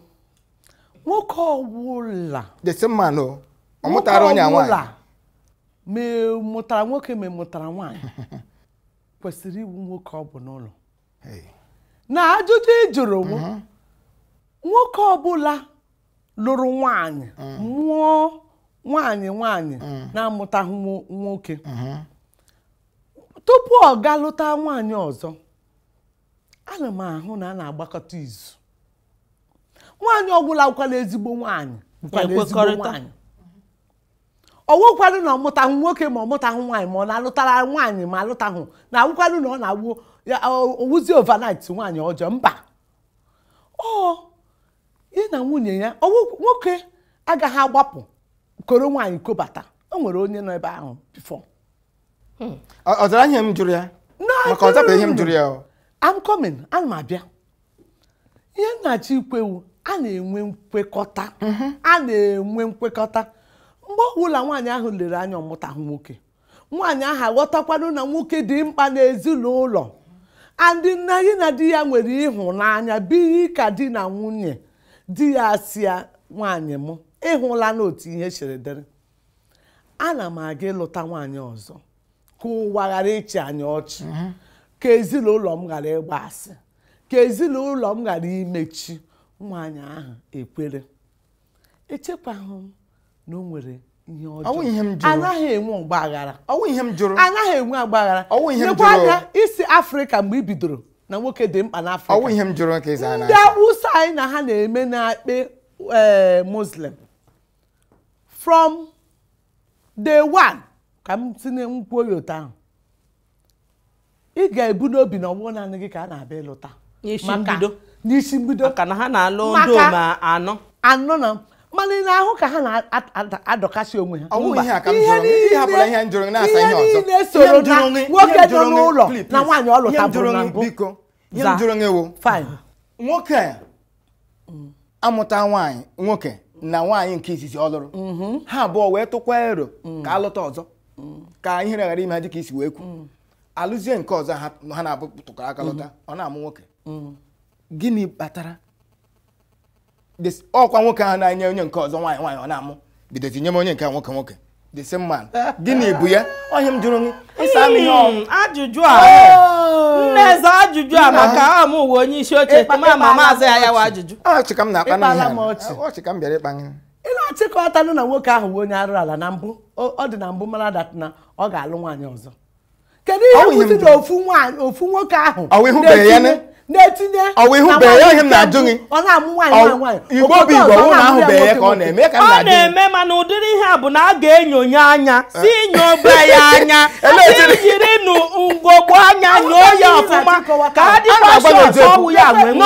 Nwoke ọbụla the same man o ọ mụtara onye nwaanyị ma mụtara nwoke ma mụtara nwaanyị kwesịrị iwu nwoke ọ bụ n'ụlọ. Na ajụjụ ị jụrụ m, nwoke ọbụla lụrụ nwaanyị mụọ nwaanyị na-amụtaghị nwoke tupu ọ ga lụta nwaanyị ọzọ, ana m ahụ na a na-agbakọta izu. Nwaanyị ọbụla bụkwala ezigbo nwaanyị bụkwala ezigbo nwaanyị. Ọ wụkwanụ na ọ mụtahụ nwoke ma ọ mụtahụ nwaanyị ma ọ na-alụtara nwaanyị ma alụtahụ na awụkwanụ na ọ na-awụ owuzi overnight nwaanyị ọjọọ mba. Ọ ya na nwunye ya nwoke agaghị agbapụ koro nwaanyị kobata. O nwere onye nọ ebe ahụ before. Ọ zara ihe m jụrụ ya? Maka ọ zabeghị ihe m jụrụ ya. I'm coming, ana m abịa. Ihe nnachi ikwewu, a na-enwe nkwekọta. A na-enwe nkwekọta. Mgbe ọbụla nwaanyị ahụ lere anya ọmụtahụ nwoke, nwaanyị ahụ aghọtakwanụ na nwoke dị mkpa n'ezinụlọ. Andị nna ya na di ya nwere ịhụnanya biri ka di na nwunye. Di ya asị ya, nwaanyị m ịhụla n'otu ihe siri dịrị, ana m aga ịlụta nwaanyị ọzọ ka ụwa ghara ịchị anyị ọchị, ka ezinụlọ m ghara ịgba asị, ka ezinụlọ m ghara imechi. Nwaanyị ahụ ekwere. Echekwaghị m na o nwere ihe ọjọọ. Anaghị enwe ọgbaghara. Anaghị enwe ọgbaghara. Lekwa anya isi Afrịka mgbe i bidoro na nwoke dị mkpa n'Afrịka. Ndị Awụsa anyị na ha na-eme na-akpe Muslim from day one ka m tinye nkwuo ya otu ahụ. Ị ga-ebu n'obi na ọgbọ naanị gị ka a na-abịa ịlụta n'isi mbido maka na ha na-alụ ndị ma anọ na mana ị na-ahụ ka ha na-adọkasị onwe ha. Ihe niile soro na nwoke nọ n'ụlọ na nwaanyị ọ lụtabụrụ na mbụ. Nwoke amụta nwaanyị nwoke na nwaanyị nke izizi ọ lụrụ, ha abụọ wee tụkwa ero ka alụta ọzọ ka ihere ghara ime ha dịka isi wee kwu. Alụzie nke ọzọ ha na-abụ tụkọrọ aka lụta, ọ na-amụ nwoke. Gịnị kpatara ọkwa nwoke ahụ na-enye onye nke ọzọ nwaanyị nwaanyị ọ na-amụ bido tinye m onye nke nwoke nwoke the same man? Gịnị bụ ya? Ọhịa m jụrụ gị ịsa m ihe ajụjụ a nneze ajụjụ a maka ọ m uwe onye isi oche ma maazị ya yawa ajụjụ. Ọchị ka m na-akpa n'ihe ọchị ka m bịara ịkpa gị. Ị na-achịkọtanụ na nwoke ahụ bụ onye arụrụ ala na mbụ. Ọ dị na mbụ mara dat na ọ ga-alụ nwaanyị ọzọ. Kedu ihe kwụsị na ofu nwoke ahụ na-etinye ọ na-amụ nwaanyị nwaanyị? Igbo bụ Igbo, ụlọ ahụ bụ ya ka ọ na-eme ka ọ na-eme. Mana ụdịrị ihe a bụ na a ga-enyonye anya si nyobe ya anya, si jiri nụ ngogbo anya nyoo ya ọfụma ka a dịkwa sọsọ ọwụ ya nwe nwe.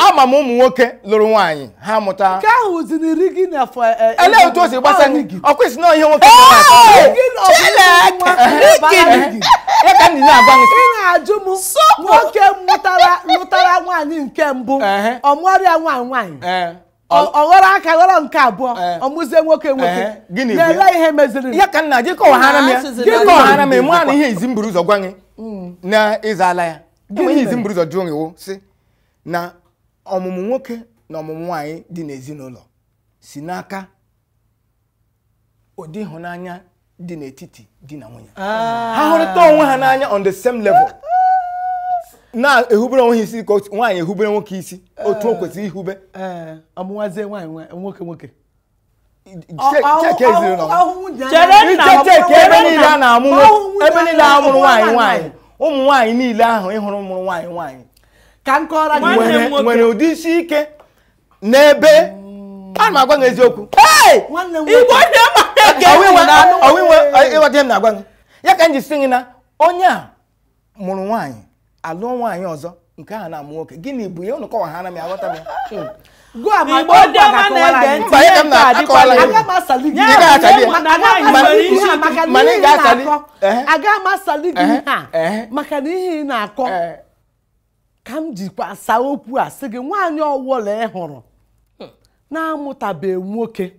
Ama m ụmụ nwoke lụrụ nwaanyị ha mụta nke ahụ ziri gị na afọ. Elee otu o si gbasa gị? Ọ kwesị na ihe nwoke ya ka ndị na-agwa gị. Ị na-ajụ m nwoke lụtara nwaanyị nke mbụ, ọ mụọrịa nwaanyị nwaanyị, ọ ghọrọ aka ghọrọ nke abụọ, ọ mụzie nwoke nwoke. Na-ele ihe meziri ya ka nna gị kọwaghara m ya. Gị kọwaghara m mụ na ihe izi mburu ụzọ gwa gị na ịzala ya. Ihe izi mburu ụzọ jụọ gị wụ sị na ọmụmụ nwoke na ọmụmụ nwaanyị dị n'ezinụlọ si n'aka ụdị ịhụnanya dị n'etiti di na nwunye. Ha hụrịta onwe ha n'anya on the same level, na-ehubere onwe ha isi ka nwaanyị ehubere nwoke isi otu o kwesịrị ihube. Ọmụnwazie nwaanyị nwoke nwoke. Cheke ebe niile a na-amụ ebe niile a mụrụ nwaanyị nwaanyị, ụmụ nwaanyị niile ahụ ịhụrụ mụrụ nwaanyị nwaanyị ka m kọọrọ gị nwere ụdị isi ike n'ebe a na-agwa gị eziokwu. Ịghọta ihe m na-agwa gị ya ka m ji sị gị na onye a mụrụ nwaanyị alụọ nwaanyị ọzọ nke ahụ na-amụ nwoke, gịnị bụ ya? Ụnụ kọwaghara m ya, aghọta m ya. Igbo ndị ọma na-ege ntị Mba, ya ka m na-akọwara gị. Aga m asali gị. Ya Ị ga-asali bụ na nwaanyị Mana- nwere isi ike. Maka na Mana ị ihe ị ga-asali. na-akọ, Ehe. aga m asali gị Ehe. ihe a Ehe. maka na ihe ị na-akọ Ee. ka m jikwa asa okwu a sị gị nwaanyị ọwụla ị hụrụ na-amụtabeghị nwoke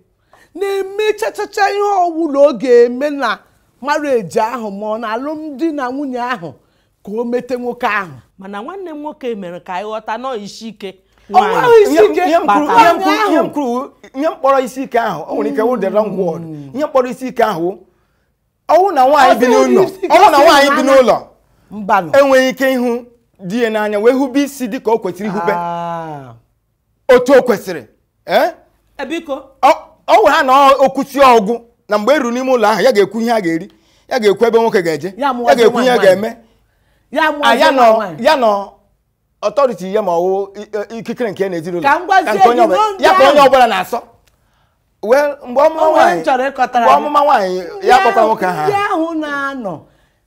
na-eme chachacha ihe ọwụla ọ ga-eme na marriage ahụ ma ọ na alụmdi na nwunye ahụ ka o mete nwoke ahụ. Mana nwanne m nwoke mere ka anyị ghọta nọọ isi ike Ọ nweghị isi ike Ihe m kwuru- kpatara. ihe m kwuru- ihe m kwuru, ihe m kpọrọ isi ike ahụ, o nwere ike wụ the wrong word. Ihe m kpọrọ isi ike ahụ, ọwụ na nwaanyị bi Ọ sịghị n'ụlọ, isi ike, ọwụ na ọ sịghị nwaanyị bi n'anya. n'ụlọ Mbanụ. enweghị ike ịhụ di ya n'anya wee hube isi dị ka o kwesịrị ihube Ah. otu o kwesịrị. Ee? Biko Ọ wụ ha na okwuchi ọgwụ na mgbe e ruru n'ime ụlọ ahụ ya ga-ekwu ihe a ga-eri, ya ga-ekwu ebe nwoke ga-eje, Ya ya mụwazie ga-ekwu ihe a nwaanyị. ga-eme. Ya Ah, mụwazie ya nọ nwaanyị. ya nọ ọtọriti ya ma ọ wụ ikikere nke n'ezinụlọ Ka m gwazie nke onye gị ọbụla- na ndị ya ka onye ahụ- ọbụla na-asọ. Well, mgbe ọmụma O nwere nwaanyị m chọrọ ịkọtara mgbe gị. ọmụma nwaanyị ya kpọkwa nwoke ahụ Ndị ahụ na-anọ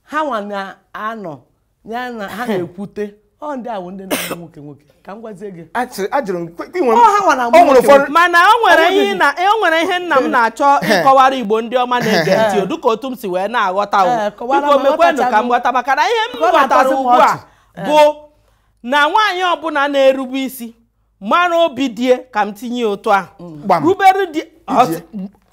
ha nwa na-anọ ya na ha na-ekwute ọ ndị ahụ ndị na-amụ nwoke nwoke ka m gwazie gị. Ajụrụ m kwe- kwe- nwere Ọ ha nwa na-amụ o nwere nwoke ụfọdụ mana o nwere ihe na o nwere ihe nna m na-achọ ịkọwara Igbo ndị ọma na-ege ntị o dịka otu m si wee na-aghọta o. Ee, kọwara Biko m, mekwenụ ka m aghọtachaghị m. ghọta maka na ihe m Ka ọ ghọtara na-atọzi m ugbu a ọchị. bụ na nwaanyị ọbụla na-erube isi mara obi die ka m tinye otu ahụ Gbam. rubere di Ijie.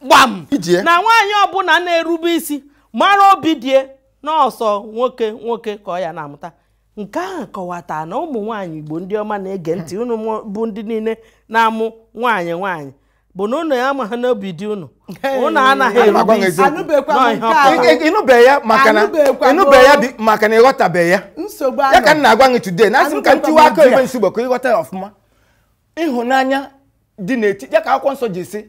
gbam Ijie. na nwaanyị ọbụla na-erube isi mara obi die n'ọsọ nwoke nwoke ka ọ ya na-amụta nke ahụ kọwata na ụmụ nwaanyị Igbo ndị ọma na-ege ntị unu bụ ndị niile na-amụ nwaanyị nwaanyị bụ na unu ya amaghị n'obi dị unu unu anaghị Ana m agwa erube gị isi eziokwu. Anụbekwa m nọọ ihe nke ọ a. pụtara. Ịnụbe ya maka na Anụbekwa m ịnụbe ya o. maka na ịghọtabe ya. Nsogbu Ya ka m anọ. na-agwa gị today na asị m ka m Anụbekwa tiwa m aka ụdị a. ebe nsogbu ka ịghọta ya ọfụma. Ịhụnanya dị n'etiti ya ka akwụkwọ nsọ ji sị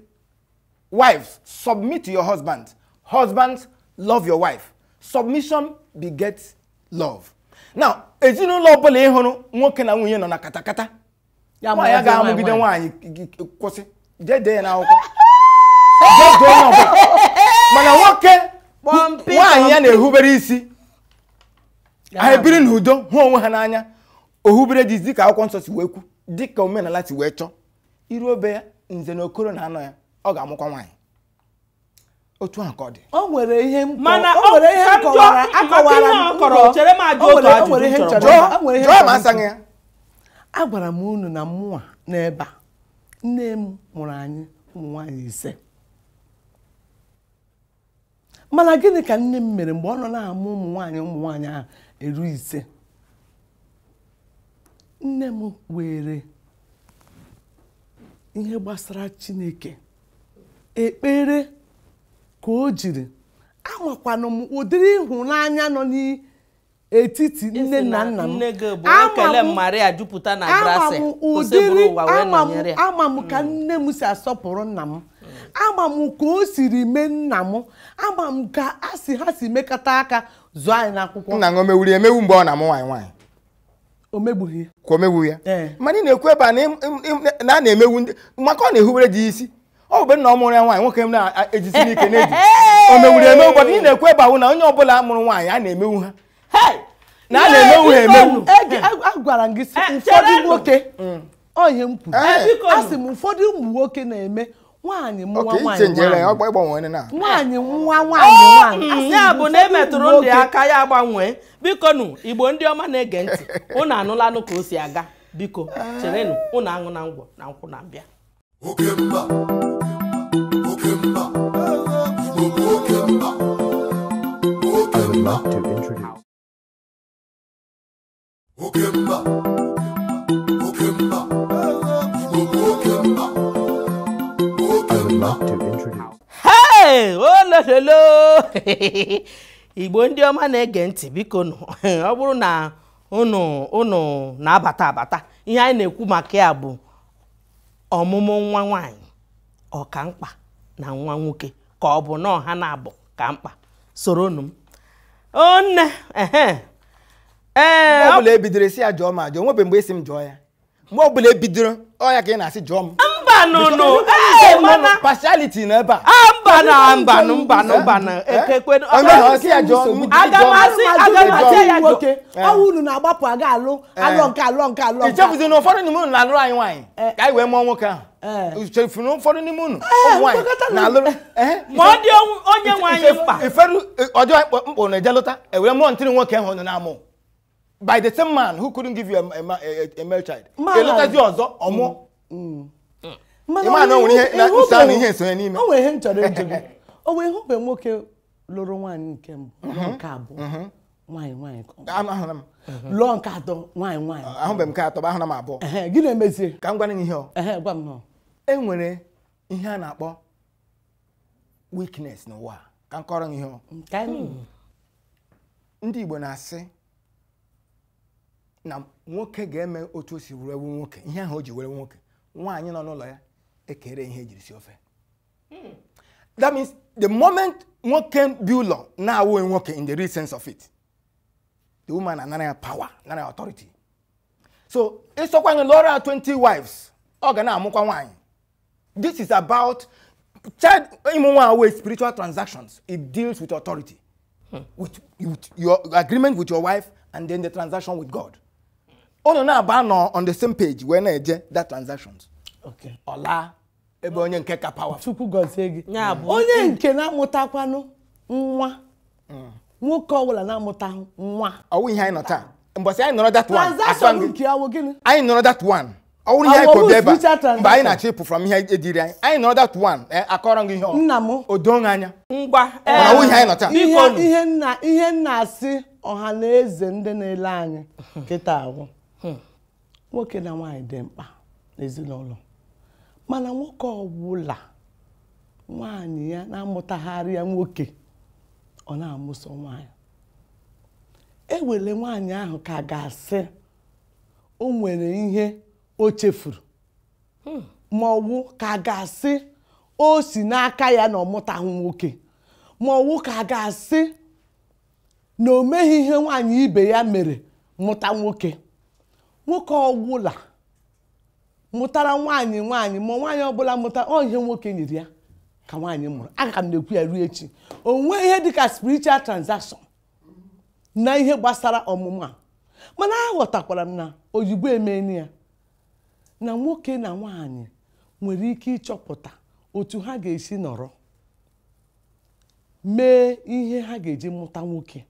wives submit to your husband, husbands love your wife, submission begets love. Now ezinụlọ ọbụla ị hụrụ nwoke na nwunye nọ na katakata Ya nwaanyị mụwazie ga-amụgide nwaanyị. nwaanyị kwụsị jee dee ya n'akwụkwọ jee dee onye ọbụla mana nwoke Kpọmpi, nwaanyị ya kpọmpi. na-ehubere isi ha ebiri n'udo hụ onwe ha n'anya ohubere dị dịka akwụkwọ nsọ si wee kwu dịka omenala si wee chọọ iru obe ya nze na okoro na-anọ ya ọ ga-amụkwa nwaanyị otu ahụ ka ọ dị. O nwere ihe m Mana o nwere ihe ka m m jụọ- kọwara maka akọwara ihe m ọ kọrọ, mbọ. chere m ajụ O otu nwere- o nwere ajụjụ ihe m m chọrọ. chọrọ o nwere ihe m jụọ chọrọ ma asaghị ya. Agwara m unu na mụnwa n'ebe a nne m mụrụ anyị ụmụ nwaanyị 5 mana gịnị ka nne m mere mgbe ọ nọ na-amụ ụmụ nwaanyị ahụ eru 5? Nne m were ihe gbasara Chineke ekpere ka o jiri amakwanụ m ụdịrị ịhụnanya nọ n'etiti nne na nna m. Nne gị bụ Ama ekele m- Maria jupụta na ama grace m oseburu ụdịrị ụwa wee ama m nọnyere ya. ama m ka nne m si asọpụrụ nna m ama m ka o siri mee nna m ama m ka a si ha si mekọta aka zụọ anyị n'akwụkwọ. Nna gị o mewuru emewu mgbe ọ na-amụ nwaanyị nwaanyị? O megbughị ya. Ka o mewu ya. Ee. Mana ị na-ekwu ebe a na na a na-emewu ndị maka ọ na-ehubere dị isi ọ bụ na ọ mụrụ ya nwaanyị nwoke m na-ejisi n'ike na-eji o mewuru emewu bọdụ ị na-ekwu ebe ahụ na onye ọbụla mụrụ nwaanyị a na-emewu ha Hey! na a na-emewu ha emewu. Agwara m gị sị Eh, ụfọdụ cherenụ. nwoke ọ ihe m kwuru. Biko A sị m ụfọdụ ụmụ nwoke na-eme nwaanyị mụwa oke nwaanyị ichenjere ya nwaanyị. ọ gbanwere na Nwaanyị nwa nwaanyị nwaanyị. A sị m Ya bụ na ụfọdụ emetụrụ ụmụ ndị nwoke- aka ya gbanwee. Biko nụ Igbo ndị ọma na-ege ntị unu anụlanụ ka o si aga biko cherenụ unu aṅụ na ngwọ na nkwụ na-abịa. Oke mba, oke mba, Igbo bụ oke mba, oke I would mba, like to introduce. oke mba, oke mba, Igbo bụ oke mba, oke I would mba. like to introduce. Hey! Olololo! Igbo ndị ọma na-ege ntị biko nụ ọ bụrụ na unu unu na-abata abata ihe anyị na-ekwu maka ya bụ ọmụmụ nwa nwaanyị ọ ka mkpa na nwa nwoke ka ọ bụ na ọha na-abụ ka mkpa soronụ m o nne ehe ee mgbe ọbụla ebidoro esi ya jụọ m ajụọ nwebe mgbe esi m jụọ ya mgbe ọbụla ebidoro ọ ya ka ị na-asị jụọ m mba nụnụ ee mana partiality nọ ebe a Ah, mba Mba na mba na mba na mba na ekekwe. Aga m asị ya nwoke ọwụ unu na-agbapụ aga alụ alụ nke alụ nke alụ. Ichefuzi na ụfọdụ n'ime unu na-alụrụ anyị nwaanyị ka anyị wee mụọ nwoke ahụ. Ichefu na ụfọdụ n'ime unu ụmụ nwaanyị na-alụrụ ma ọ dị onye nwaanyị mkpa. Iferu ọjọọ mkpọ na-eje lụta ewere mụọ ntịrị nwoke ahụ nọ na-amụ by the same man who couldn't give you a male child. Elụtazi ọzọ ọmụọ. Ịma na o nwere ihe nsọ ahụ ihe nsonye n'ime. O nwere ihe m chọrọ ịjụ gị. O nwere ihe mgbe nwoke lụrụ nwaanyị nke mbụ, lụọ nke abụọ, nwaanyị nwaanyị lụọ nke atọ, nwaanyị nwaanyị. Ahụbeghị m nke atọ, ahụla m abụọ. Gị na-emezie? Ka m gwa gị ihe ọ. Gwa m nọ. E nwere ihe a na-akpọ weakness n'ụwa. Ka m kọrọ gị ihe ọ. Ndị Igbo na-asị na nwoke ga-eme otu o si were nwoke, ihe ahụ o ji were nwoke, nwaanyị nọ n'ụlọ ya ekere ihe ejiri si ofe. That means the moment nwoke bi ụlọ na-awụ nwoke in the real sense of it, the woman anara ya power, nara ya authority. So ịsọkwa gị lụọrọ ya 20 wives, ọ ga na-amụkwa nwaanyị. This is about child ịmụ nwa away spiritual transactions. It deals with authority, with your agreement with your wife and then the transaction with God. Unu na-aba nọ on the same page wee na-eje that transactions. Ọla ebe onye nke ka power. Chukwu gọzie gị. Onye nke na-amụtakwanụ nwa, nwoke ọbụla na-amụta nwa. Ọwụ ihe anyị nọ taa. Mbọsị anyị nọrọ that one. Transaction nke awụ gịnị? Anyị nọrọ that one. Ọwụ ihe anyị kọbi ebe a. Mgbe anyị na-achọ ịpụ from ihe ediri anyị. Anyị nọrọ that one. Akọrọ gị ihe ọ. Nna m. O doo anya. Ngwa. Ọwụ ihe anyị nọ taa. Ihe nna asị ọha na eze ndị na-ele anyị kịta ahụ. Nwoke na nwaanyị dị mkpa n'ezinụlọ, mana nwoke ọbụla nwaanyị ya na-amụtagharị ya nwoke, ọ na-amụso nwaanyị. Ewere nwaanyị ahụ ka ga-asị o nwere ihe o chefuru, ma ọ bụ ka ga-asị o si n'aka ya na ọ mụtahụ nwoke, ma ọ bụ ka ga-asị na o meghị ihe nwaanyị ibe ya mere mụta nwoke. Nwoke ọbụla mụtara nwaanyị nwaanyị ma nwaanyị ọbụla mụtara ọ ihe nwoke nyere ya ka nwaanyị mụrụ. Aga m na-ekwu ya ruo echi. O nwee ihe dịka spiritual transaction na ihe gbasara ọmụmụ a. Mana aghọtakwara m na oyibo emeni ya na nwoke na nwaanyị nwere ike ịchọpụta otu ha ga-esi nọrọ mee ihe ha ga-eji mụta nwoke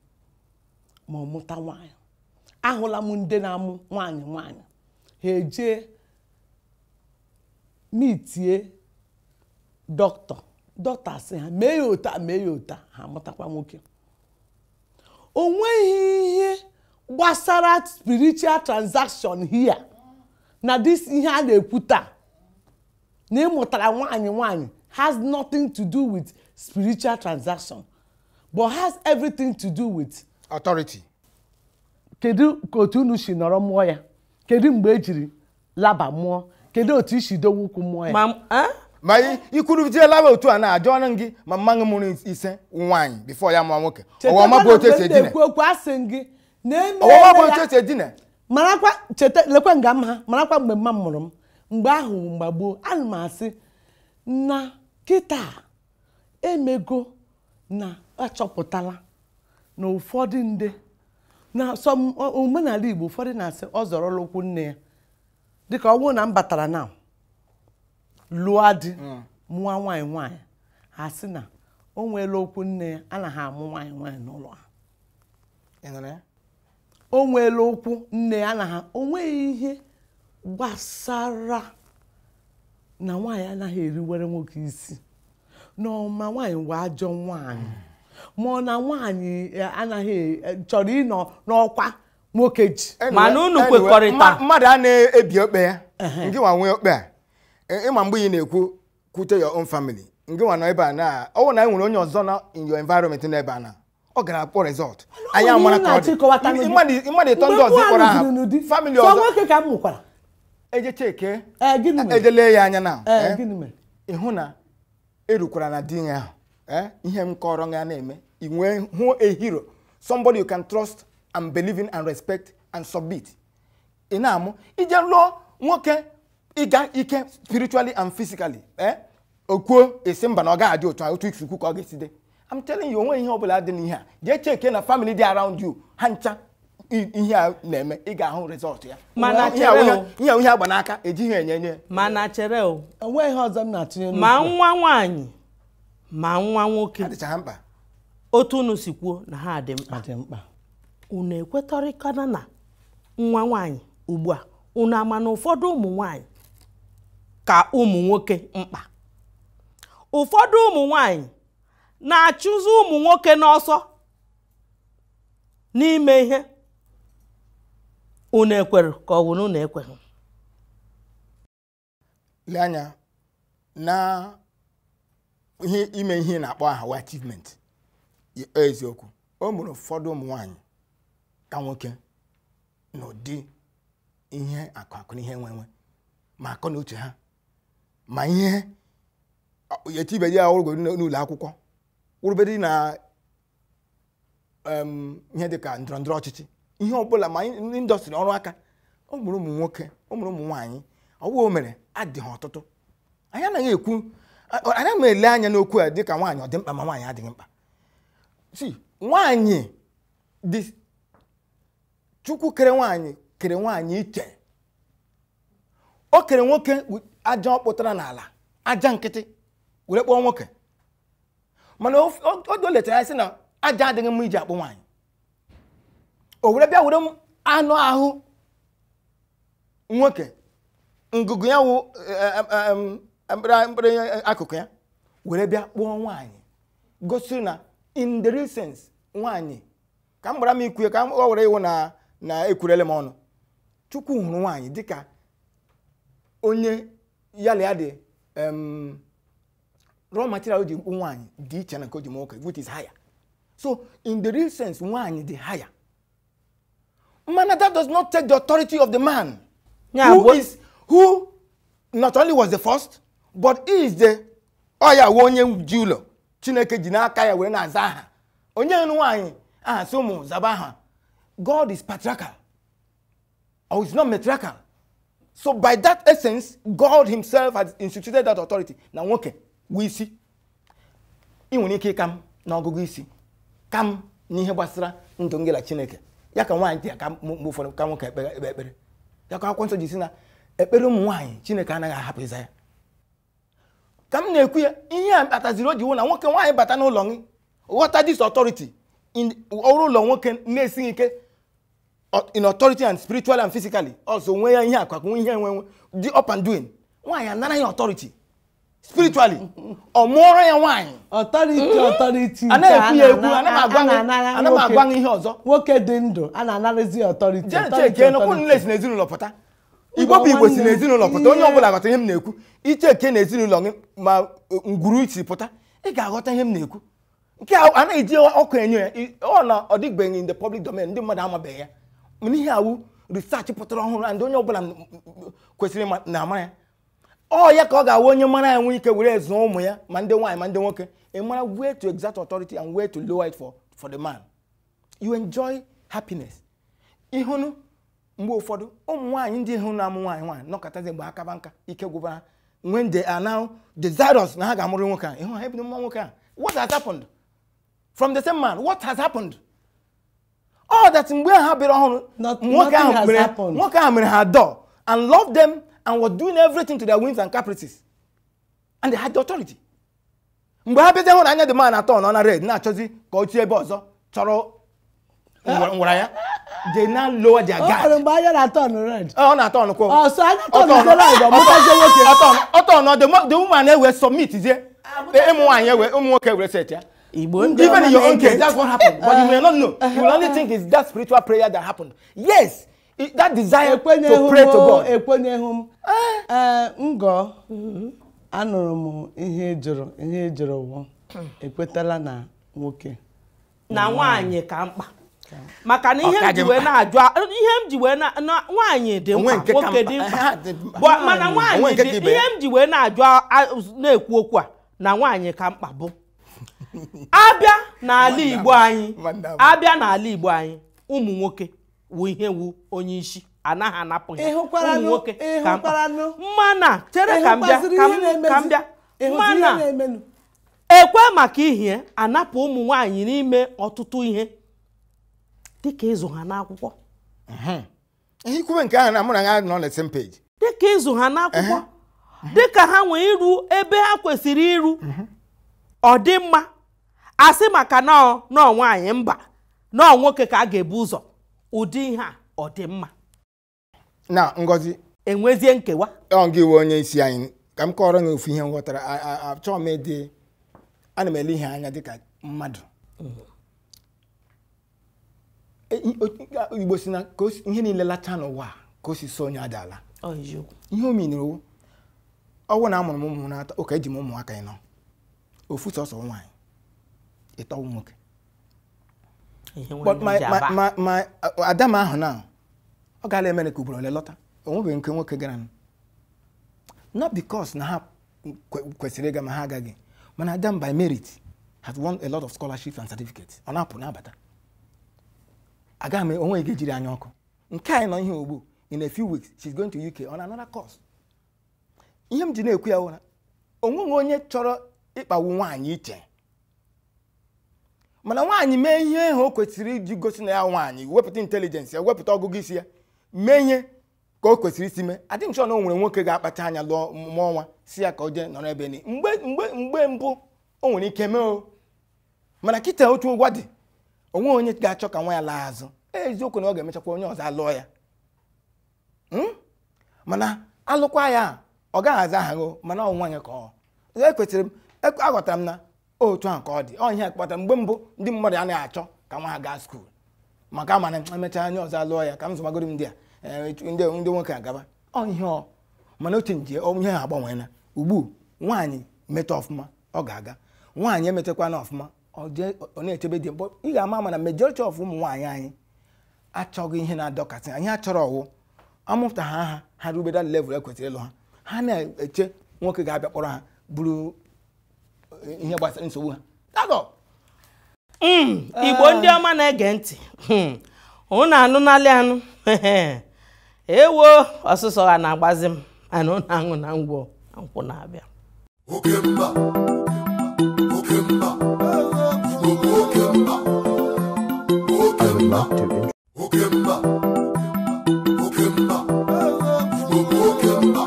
ma ọ mụta nwaanyị. Ahụla m ndị na-amụ nwaanyị nwaanyị ha eje mitie dọkịta, dọkịta sị ha mee ya otu a, mee ya otu a, ha amụtakwa nwoke. O nweghị ihe gbasara spiritual transaction here na this ihe a na-ekwu taa na ịmụtara nwaanyị nwaanyị has nothing to do with spiritual transaction but has everything to do with authority. Kedu ka otu unu si nọrọ mụọ ya? Kedu mgbe ejiri laba mụọ? Kedu otu isi dowe ụkwụ mụọ ya? Ma ikwuruzie laba otu a na-ajụ ọnụ gị ma mmanụ mụrụ ise nwaanyị before ya mụọ nwoke. Ọwa ma bụ otu esi edina. Ekwu okwu asị gị na-eme. Ọwa ma bụ otu esi edina. Marakwa cheta lekwa nga m ha, marakwa mgbe mma m mụrụ m. Mgbe ahụ mgbe gboo ana m asị na kịta emego na achọpụtala na ụfọdụ ndị na some omenala Igbo ụfọdụ na-asị ọ zọrọla ụkwụ nne ya. Dịka ọ bụrụ na m batara na lụọ di mụọ nwaanyị nwaanyị, ha sị na o nweela okwu nne ya, anaghị amụ nwaanyị nwaanyị n'ụlọ ha. O nweela okwu nne ya, anaghị o nweghị ihe gbasara na nwaanyị anaghị eriwere nwoke isi, na ọma nwaanyị wee ajọ nwaanyị, ma ọ na nwaanyị anaghị chọrọ ịnọ n'ọkwa nwoke ji. Mana unu kwekọrịta mmadụ a na-ebi okpe ya, nke nwa nwee okpe a. Ịma mgbe ị na-ekwu kwute your own family, nke nwa nọ ebe a na ọ bụ na e nwere onye ọzọ na in your environment nọ ebe a na ọ gara akpọ result. Anyị amara ka ọ dị mmadụ ịtọ ndị ọzọ kpọrọ aha family ọzọ. Nwoke ka m mụkwara eje cheke eje lee ya anya na ịhụ na erukwara na di ya ahụ ihe m kọrọ ya na-eme i nwee hụ a hero, somebody you can trust and believe in and respect and submit. Ị na-amụ ije lụọ nwoke ịga ike spiritually and physically, Okwuo esi mba na ọ gaghị adị otu a otu isi kwu ka ọ ga-esi dị. I'm telling you, onwe ihe ọbụla dị n'ihe a, jee cheke na family dị around you, ha ncha ihe a na-eme, ị ga-ahụ result ya. Mana ihe a chere ihe o. ihe a ihe agba n'aka ejighị enye nye. Mana chere o. Onwe ihe ọzọ m na-atụnye ma n'okwu a. Nwa nwaanyị ma nwa nwoke, adịcha ha mkpa. Otu unu si kwuo na ha dị mkpa. Ọ dị mkpa. Unu ekwetọrịkana na nwa nwaanyị ugbu a, unu ama na ụfọdụ ụmụ nwaanyị ka ụmụ nwoke mkpa. Ụfọdụ ụmụ nwaanyị na-achụzi ụmụ nwoke n'ọsọ n'ime ihe. Unu ekwere ka ọ bụ na unu ekweghị? Lee anya na ihe ime ihe na-akpọ aha wa achievement. Eziokwu, o mụrụ ụfọdụ ụmụ nwaanyị ka nwoke n'ụdị ihe akụ akụ na ihe enwe enwe, ma akọ na uche ha, ma ihe etibeghị ya ọrụ n'ụlọ akwụkwọ, wụrụbedị na ihe dị ka ndọrọ ndọrọ ọchịchị, ihe ọbụla, ma indọstrị ọrụ aka. O mụrụ ụmụ nwoke, o mụrụ ụmụ nwaanyị, ọwụ o mere adịghị ọtụtụ. Anyị anaghị ekwu, anyị anaghị ele anya n'okwu a dị ka nwaanyị ọ dị mkpa ma nwaanyị adịghị mkpa. Si nwaanyị dị, Chukwu kere nwaanyị, kere nwaanyị iche. O kere nwoke aja ọ kpụtara n'ala, aja nkịtị, were kpọọ nwoke. Mana o letara ya sị na aja adịghị mma iji akpụ nwaanyị. O were bịa were anụ ahụ nwoke, ngụgụ ya wụ mkpụrụ akụkụ ya, were bịa kpụọ nwaanyị. Gosiri na in the real sense, nwaanyị, ka m gbara m ikwu ya, ka ọ were iwu na na ekwurele m ọnụ. Chukwu hụrụ nwaanyị dịka onye ya na ya dị, raw material o ji mkpụ nwaanyị dị iche na nke o ji nwoke, which is higher. So in the real sense, nwaanyị dị higher. Mana that does not take the authority of the man, who is who not only was the first, but he is the ọ ya wụ onye ji ụlọ Chineke ji n'aka ya were na-aza aha. Onye nụ nwaanyị aha sị ụmụ zaba aha. God is patriarchal or is not matriarchal. So by that essence, God himself has instituted that authority. Na nwoke wụ isi. Ị nwere ike ịka m n'ọgụgụ isi, ka m n'ihe gbasara ndụ ngị na Chineke. Ya ka nwaanyị dị ka mgbe ụfọdụ ka nwoke ekpe ekpere. Ya ka akwụkwọ nsọ ji si na ekpere ụmụ nwaanyị Chineke anaghị ahapụ ịza ya. Ka m na-ekwu ya, ihe a kpataziri o ji wụ na nwoke nwaanyị bata n'ụlọ gị, ghọta this authority in ọrụ ụlọ nwoke na-esighị ike in authority and spiritually and physically. Also nwee ya ihe akụ akụ, nwee ihe enwe enwe dị up and doing. Nwaanyị anara ya authority spiritually, ọ mụọrọ ya nwaanyị. Authority, authority. Anaghị ekwu ya ekwu, ana m agwa gị ihe ọzọ. Nwoke dị ndụ, a na-anarazi authority. Jee cheke n'okwu nle si n'ezinụlọ pụta. Igbo bụ Igbo si n'ezinụlọ pụta, onye ọbụla ghọta ihe m na-ekwu. Icheke n'ezinụlọ gị ma ngwuru isi pụta, ị ga-aghọta ihe m na-ekwu. Nke a anaghị eji ọkụ enyo ya, ọ na ọ dịgbeghị in the public domain, ndị mmadụ amabeghị ya. Mana ihe awụ research pụtara ọhụrụ and onye ọbụla kwesịrị na ama ya. Ọ ya ka ọ ga-awụ onye mara ya nwee ike were zụọ ụmụ ya, ma ndị nwaanyị ma ndị nwoke. Ị mara where to exert authority and where to lower it for the man. You enjoy happiness. Ịhụnụ mgbe ụfọdụ ụmụ nwaanyị ndị hụ na-amụ nwaanyị nwaanyị nọkọtazi mgbe aka ba nka ike gwụba ha, when they are now desirous na ha ga-amụrụ nwoke a, ịhụ ha ebido mma nwoke a. What has happened? From the same man, what has happened? All that mgbe ha bịara ọhụrụ, nwoke Nothing ahụ has mere happened. nwoke ahụ mere ha adore and loved them and was doing everything to their whims and caprices. And they had the authority. Mgbe ha bịazie hụ na anya the man atọ nọ na red na-achọzi ka o tie ebe ọzọ chọrọ nwara ya, they now lower their O guard. nwere mgbe anya na-atọ nụ red. Ọ na-atọ ọnụ kwa. Ọ so anya tọ nụ red, ọ mụtazie nwoke. Ọtọ nọ, the woman ewe submit zie. Ụmụ nwaanyị ewe, ụmụ nwoke were set ya. Igbo ndị Even in your own na-ege case, that's what happened. But you may not know. You will only think it's that spiritual prayer that happened. Yes, that desire to Ekwenyeghị pray m to o, God. ekwenyeghị m. Ee, ngọ, anụrụ m ihe ị jụrụ, ihe ị jụrụ wụ, ekwetala na nwoke na nwaanyị ka mkpa. Maka na ihe Ọ ka m ji dị wee mkpa. na-ajụ ihe m ji wee na nwaanyị dị Onwe mkpa, nke ka nwoke mkpa. dị mkpa. Ha dị mkpa. Bụ- mana Onwe nwaanyị nke dị ka ibe ihe ya. m ji wee na-ajụ na-ekwu okwu a na nwaanyị ka mkpa bụ abịa n'ala Igbo anyị, Nwanne m. abịa n'ala Igbo anyị, ụmụ nwoke wụ ihe wu onye isi, anaghị anapụ ya. Ịhụkwaranụ, Ụmụ nwoke ka mkpa. ịhụkwaranụ. Mana chere ka m bịa, Ịhụkwaziri ka ihe m ka m na-emezi. bịa. Ịhụzi ihe Mana- na-emenụ? Ekwe maka ihe anapụ ụmụ nwaanyị n'ime ọtụtụ ihe, dịka ịzụ ha n'akwụkwọ. Ihe ikwube nke ahụ na mụ na ya nọ na the same page. Dịka ịzụ ha n'akwụkwọ, dịka ha nwee iru ebe ha kwesịrị iru, ọ dị mma asị maka na nọọ nwaanyị, mba, nọọ nwoke ka a ga-ebu ụzọ. Ụdị ihe a ọ dị mma? Na Ngozi, enwezie nkewa. Ọ gị wee onye isi anyị, ka m kọrọ gị ofu ihe m ghọtara. Achọghị m ịdị, ana m ele ihe anya dịka mmadụ. Igbo si na ka ihe niile lacha n'ụwa a, ka o si so onye adala. Ọ eziokwu. Ihe o miniri wụ, ọwụ na amụrụ m ụmụ na-atọ ụka, eji m ụmụaka ịnọ, ofu sọsọ nwaanyị, ịtọ nwoke. Ihe But nwanne m my ji my aba. my ada m ahụ na ọ gaala Amerịka ugboro ole lọta, o nwebeghị nke nwoke gara nụ. Not because na ha kwesịrị ịga ma ha agaghị, mana ada m by merit has won a lot of scholarships and certificates. Ọ na-apụ na-abata, agaghị m onwe ga-ejiri anya ọkụ nke anyị nọ ihe ugbu. In a few weeks she's going to UK on another course. Ihe m ji na-ekwu ya wụ na onweghị onye chọrọ ịkpagbu nwaanyị iche, mana nwaanyị mee ihe ahụ o kwesịrị iji gosi na ya nwaanyị, wepụta intelligence ya, wepụta ọgụgụ isi ya, mee ihe ka o kwesịrị isi mee. Adị m sure na o nwere nwoke ga-akpacha anya lụọ mụọ nwa si ya ka o jee nọrọ ebe ni mgbe mbụ o nwere ike mee o, mana kịta otu ụgwọ dị, onwe onye ga-achọ ka nwa ya laa azụ. Eziokwu na ọ ga-emechakwa onye ọzọ alụọ ya. Mana alụkwa ya, ọ gaghị aza aha gị, mana ọ nwaanyị ka ọ ekwesịrị m. Aghọtara m na otu ahụ ka ọ dị. Ọ ihe a kpatara mgbe mbụ ndị mmadụ anaghị achọ ka nwa ha gaa school, maka ama na emechaa onye ọzọ alụọ ya, ka m zụmagoro m ndị a, ndị nwoke agaba. Ọ ihe ọ mana otu nje ihe ha agbanweela ugbu. Nwaanyị meta ọfụma, ọ ga-aga. Nwaanyị emetakwana ọfụma, ọ jee ọ na-echebe di. But ị ga-ama ama na majority of ụmụ nwaanyị anyị achọghị ihe na-adọkasị anyị achọrọ. Ọwụ amụpụta ha, ha rube that level ekwesịrị ịlụ ha, ha na-eche nwoke ga-abịa kpọrọ ha bụrụ ihe gbasara nsogbu ha. That's all. Igbo ndị ọma na-ege ntị, unu anụnalị anụ ewo ọsụsọ ha na-agbazi m anụ na aṅụ na ngwọ na nkwụ na-abịa. Oke mba, oke mba, Igbo bụ oke mba, oke I would mba, like to introduce oke mba, oke mba, Igbo bụ oke mba,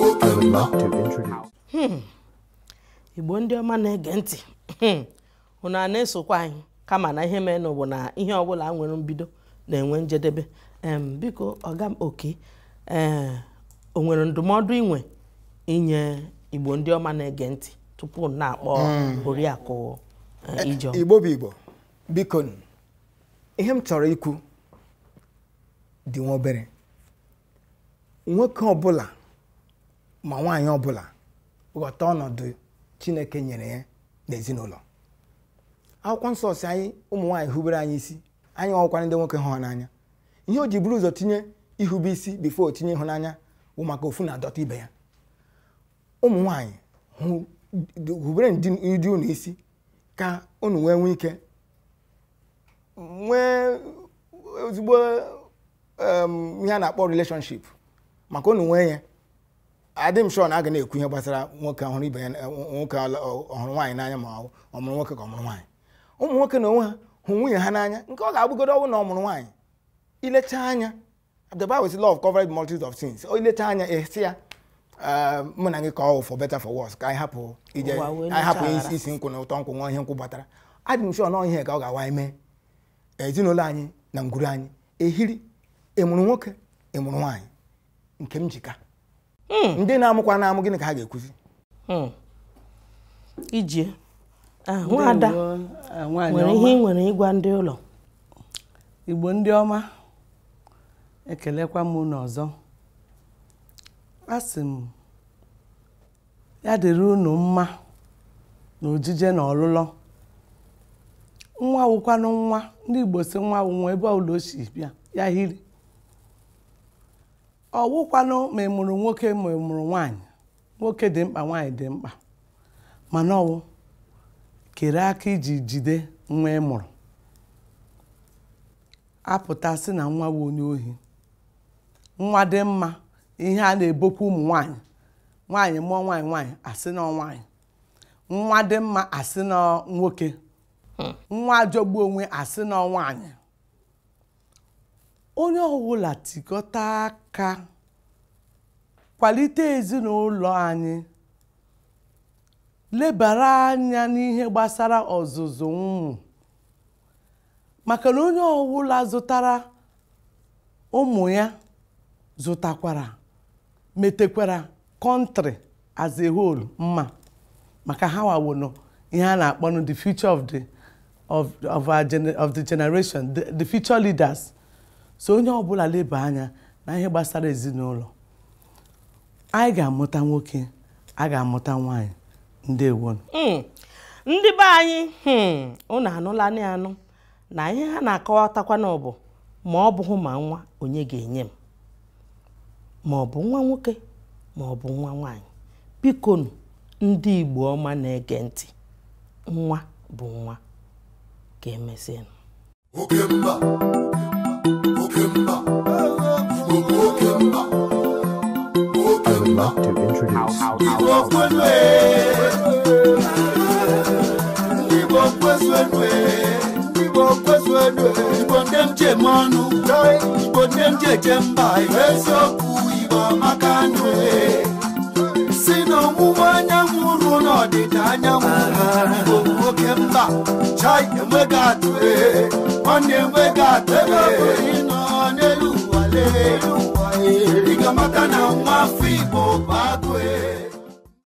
oke I would mba. like to introduce Igbo ndị ọma na-ege ntị, unu a na-esokwa anyị, kama na ihe mere bụ na ihe ọbụla nwere mbido na-enwe njedebe. Biko, ọga m oke, ee, o nwere ndụmọdụ inwe inye Igbo ndị ọma na-ege ntị tupu m na-akpọ Oriakụ Ijeọma? Igbo bụ Igbo, biko nụ, ihe m chọrọ ikwu dị nwa obere. Nwoke ọbụla ma nwaanyị ọbụla ghọta ọnọdụ Chineke nyere ya n'ezinụlọ. Akwụkwọ nsọ si anyị ụmụ nwaanyị hubere anyị isi, anyị ọkwa ndị nwoke hụ ha n'anya. Ihe o ji buru ụzọ tinye ihube isi before tinye ịhụnanya bụ maka ofu na-adọta ibe ya. Ụmụ nwaanyị, hubere ndị unu isi ka unu nwee nwee ike nwee ezigbo ihe a na-akpọ relationship, maka unu nwee ya, adị m sure na a ga na-ekwu ihe gbasara nwoke ọhụrụ ibe ya, nwoke ọhụrụ nwaanyị n'anya, ma ọ mụrụ nwoke ka ọ mụrụ nwaanyị. Ụmụ nwoke na onwe ha hụ nwunye ha n'anya, nke ọ ga-abụgodo ọnwụ na ọ mụrụ nwaanyị. Ilecha anya, the Bible says love covered multitude of sins. O ilecha anya esi ya, mụ na gị ka ọ for better for worse, ka anyị hapụ ije, Ụwa wee anyị hapụ lechaghara. Isi nkwụ na ụtọ nkwụ nwa ihe nkwụ batara. Adị m sure na ihe ka ọ ga-awa anyị mee ezinụlọ anyị na ngwuru anyị ehiri. Ịmụrụ nwoke, ịmụrụ nwaanyị, nke m jika ndị na-amụkwa na-amụ, gịnị ka ha ga-ekwuzi? Ijie nwaada, Ndewo, nwaanyị nwere ọma. ihe ị nwere ịgwa ndị ụlọ? Igbo ndị ọma, ekelekwa m unu ọzọ. Asị m ya dịrị unu mma na ojije na ọlụlọ. Nwa wụkwanụ nwa. Ndị Igbo si nwa wụ nwa, ebe ọbụla o si bịa ya hiri. Ọ wụkwanụ ma ị mụrụ nwoke ma ị mụrụ nwaanyị, nwoke dị mkpa, nwaanyị dị mkpa, mana ọwụ kere aka iji jide nwa ị mụrụ. Apụta sị na nwa bụ onye ohi. Nwa dị mma, ihe a na-ebokwa ụmụ nwaanyị Nwaanyị mụọ nwaanyị nwaanyị asị na nwaanyị, nwa dị mma asị na nwoke, nwa ajọgbu onwe asị na nwaanyị. Onye ọbụla tikọta aka kwalite ezinụlọ anyị, lebara anya n'ihe gbasara ọzụzụ ụmụ, maka na onye ọbụla zụtara ụmụ ya zụtakwara metekwara country as a whole mma, maka ha wawono ihe a na-akpọ the future of the of our of the generation, the future leaders. So onye ọbụla leba anya na ihe gbasara ezinụlọ, anyị ga-amụta nwoke, a ga-amụta nwaanyị. Ndewo. Ndị be anyị, unu anụla anụ na ihe ha na-akọwatakwa na ọ bụ ma ọ bụghị ma nwa onye ga-enye m, ma ọ bụ nwa nwoke ma ọ bụ nwa nwaanyị. Bikonu ndị Igbo ọma na-ege ntị, nwa bụ nwa. Ka emesịa. Oke mba, oke mba, Igbo bụ oke mba, oke I would mba. like to introduce Igbo kwenu Igbo kwezuenu, Igbo kwezuenu, Igbo ndị m ji eme ọnụ, Igbo ndị m ji eje mba, eziokwu Igbo amaka nụ. Si n'ọwụwa anyanwụ ruo n'ọdịda anyanwụ, Igbo bụ oke mba, chai enweghị atụ, nwanne enweghị atụ. Ebe ọ bụla ị nọ n'elu ụwa lee, ị ga-amata na nwa afọ Igbo bụ agụ.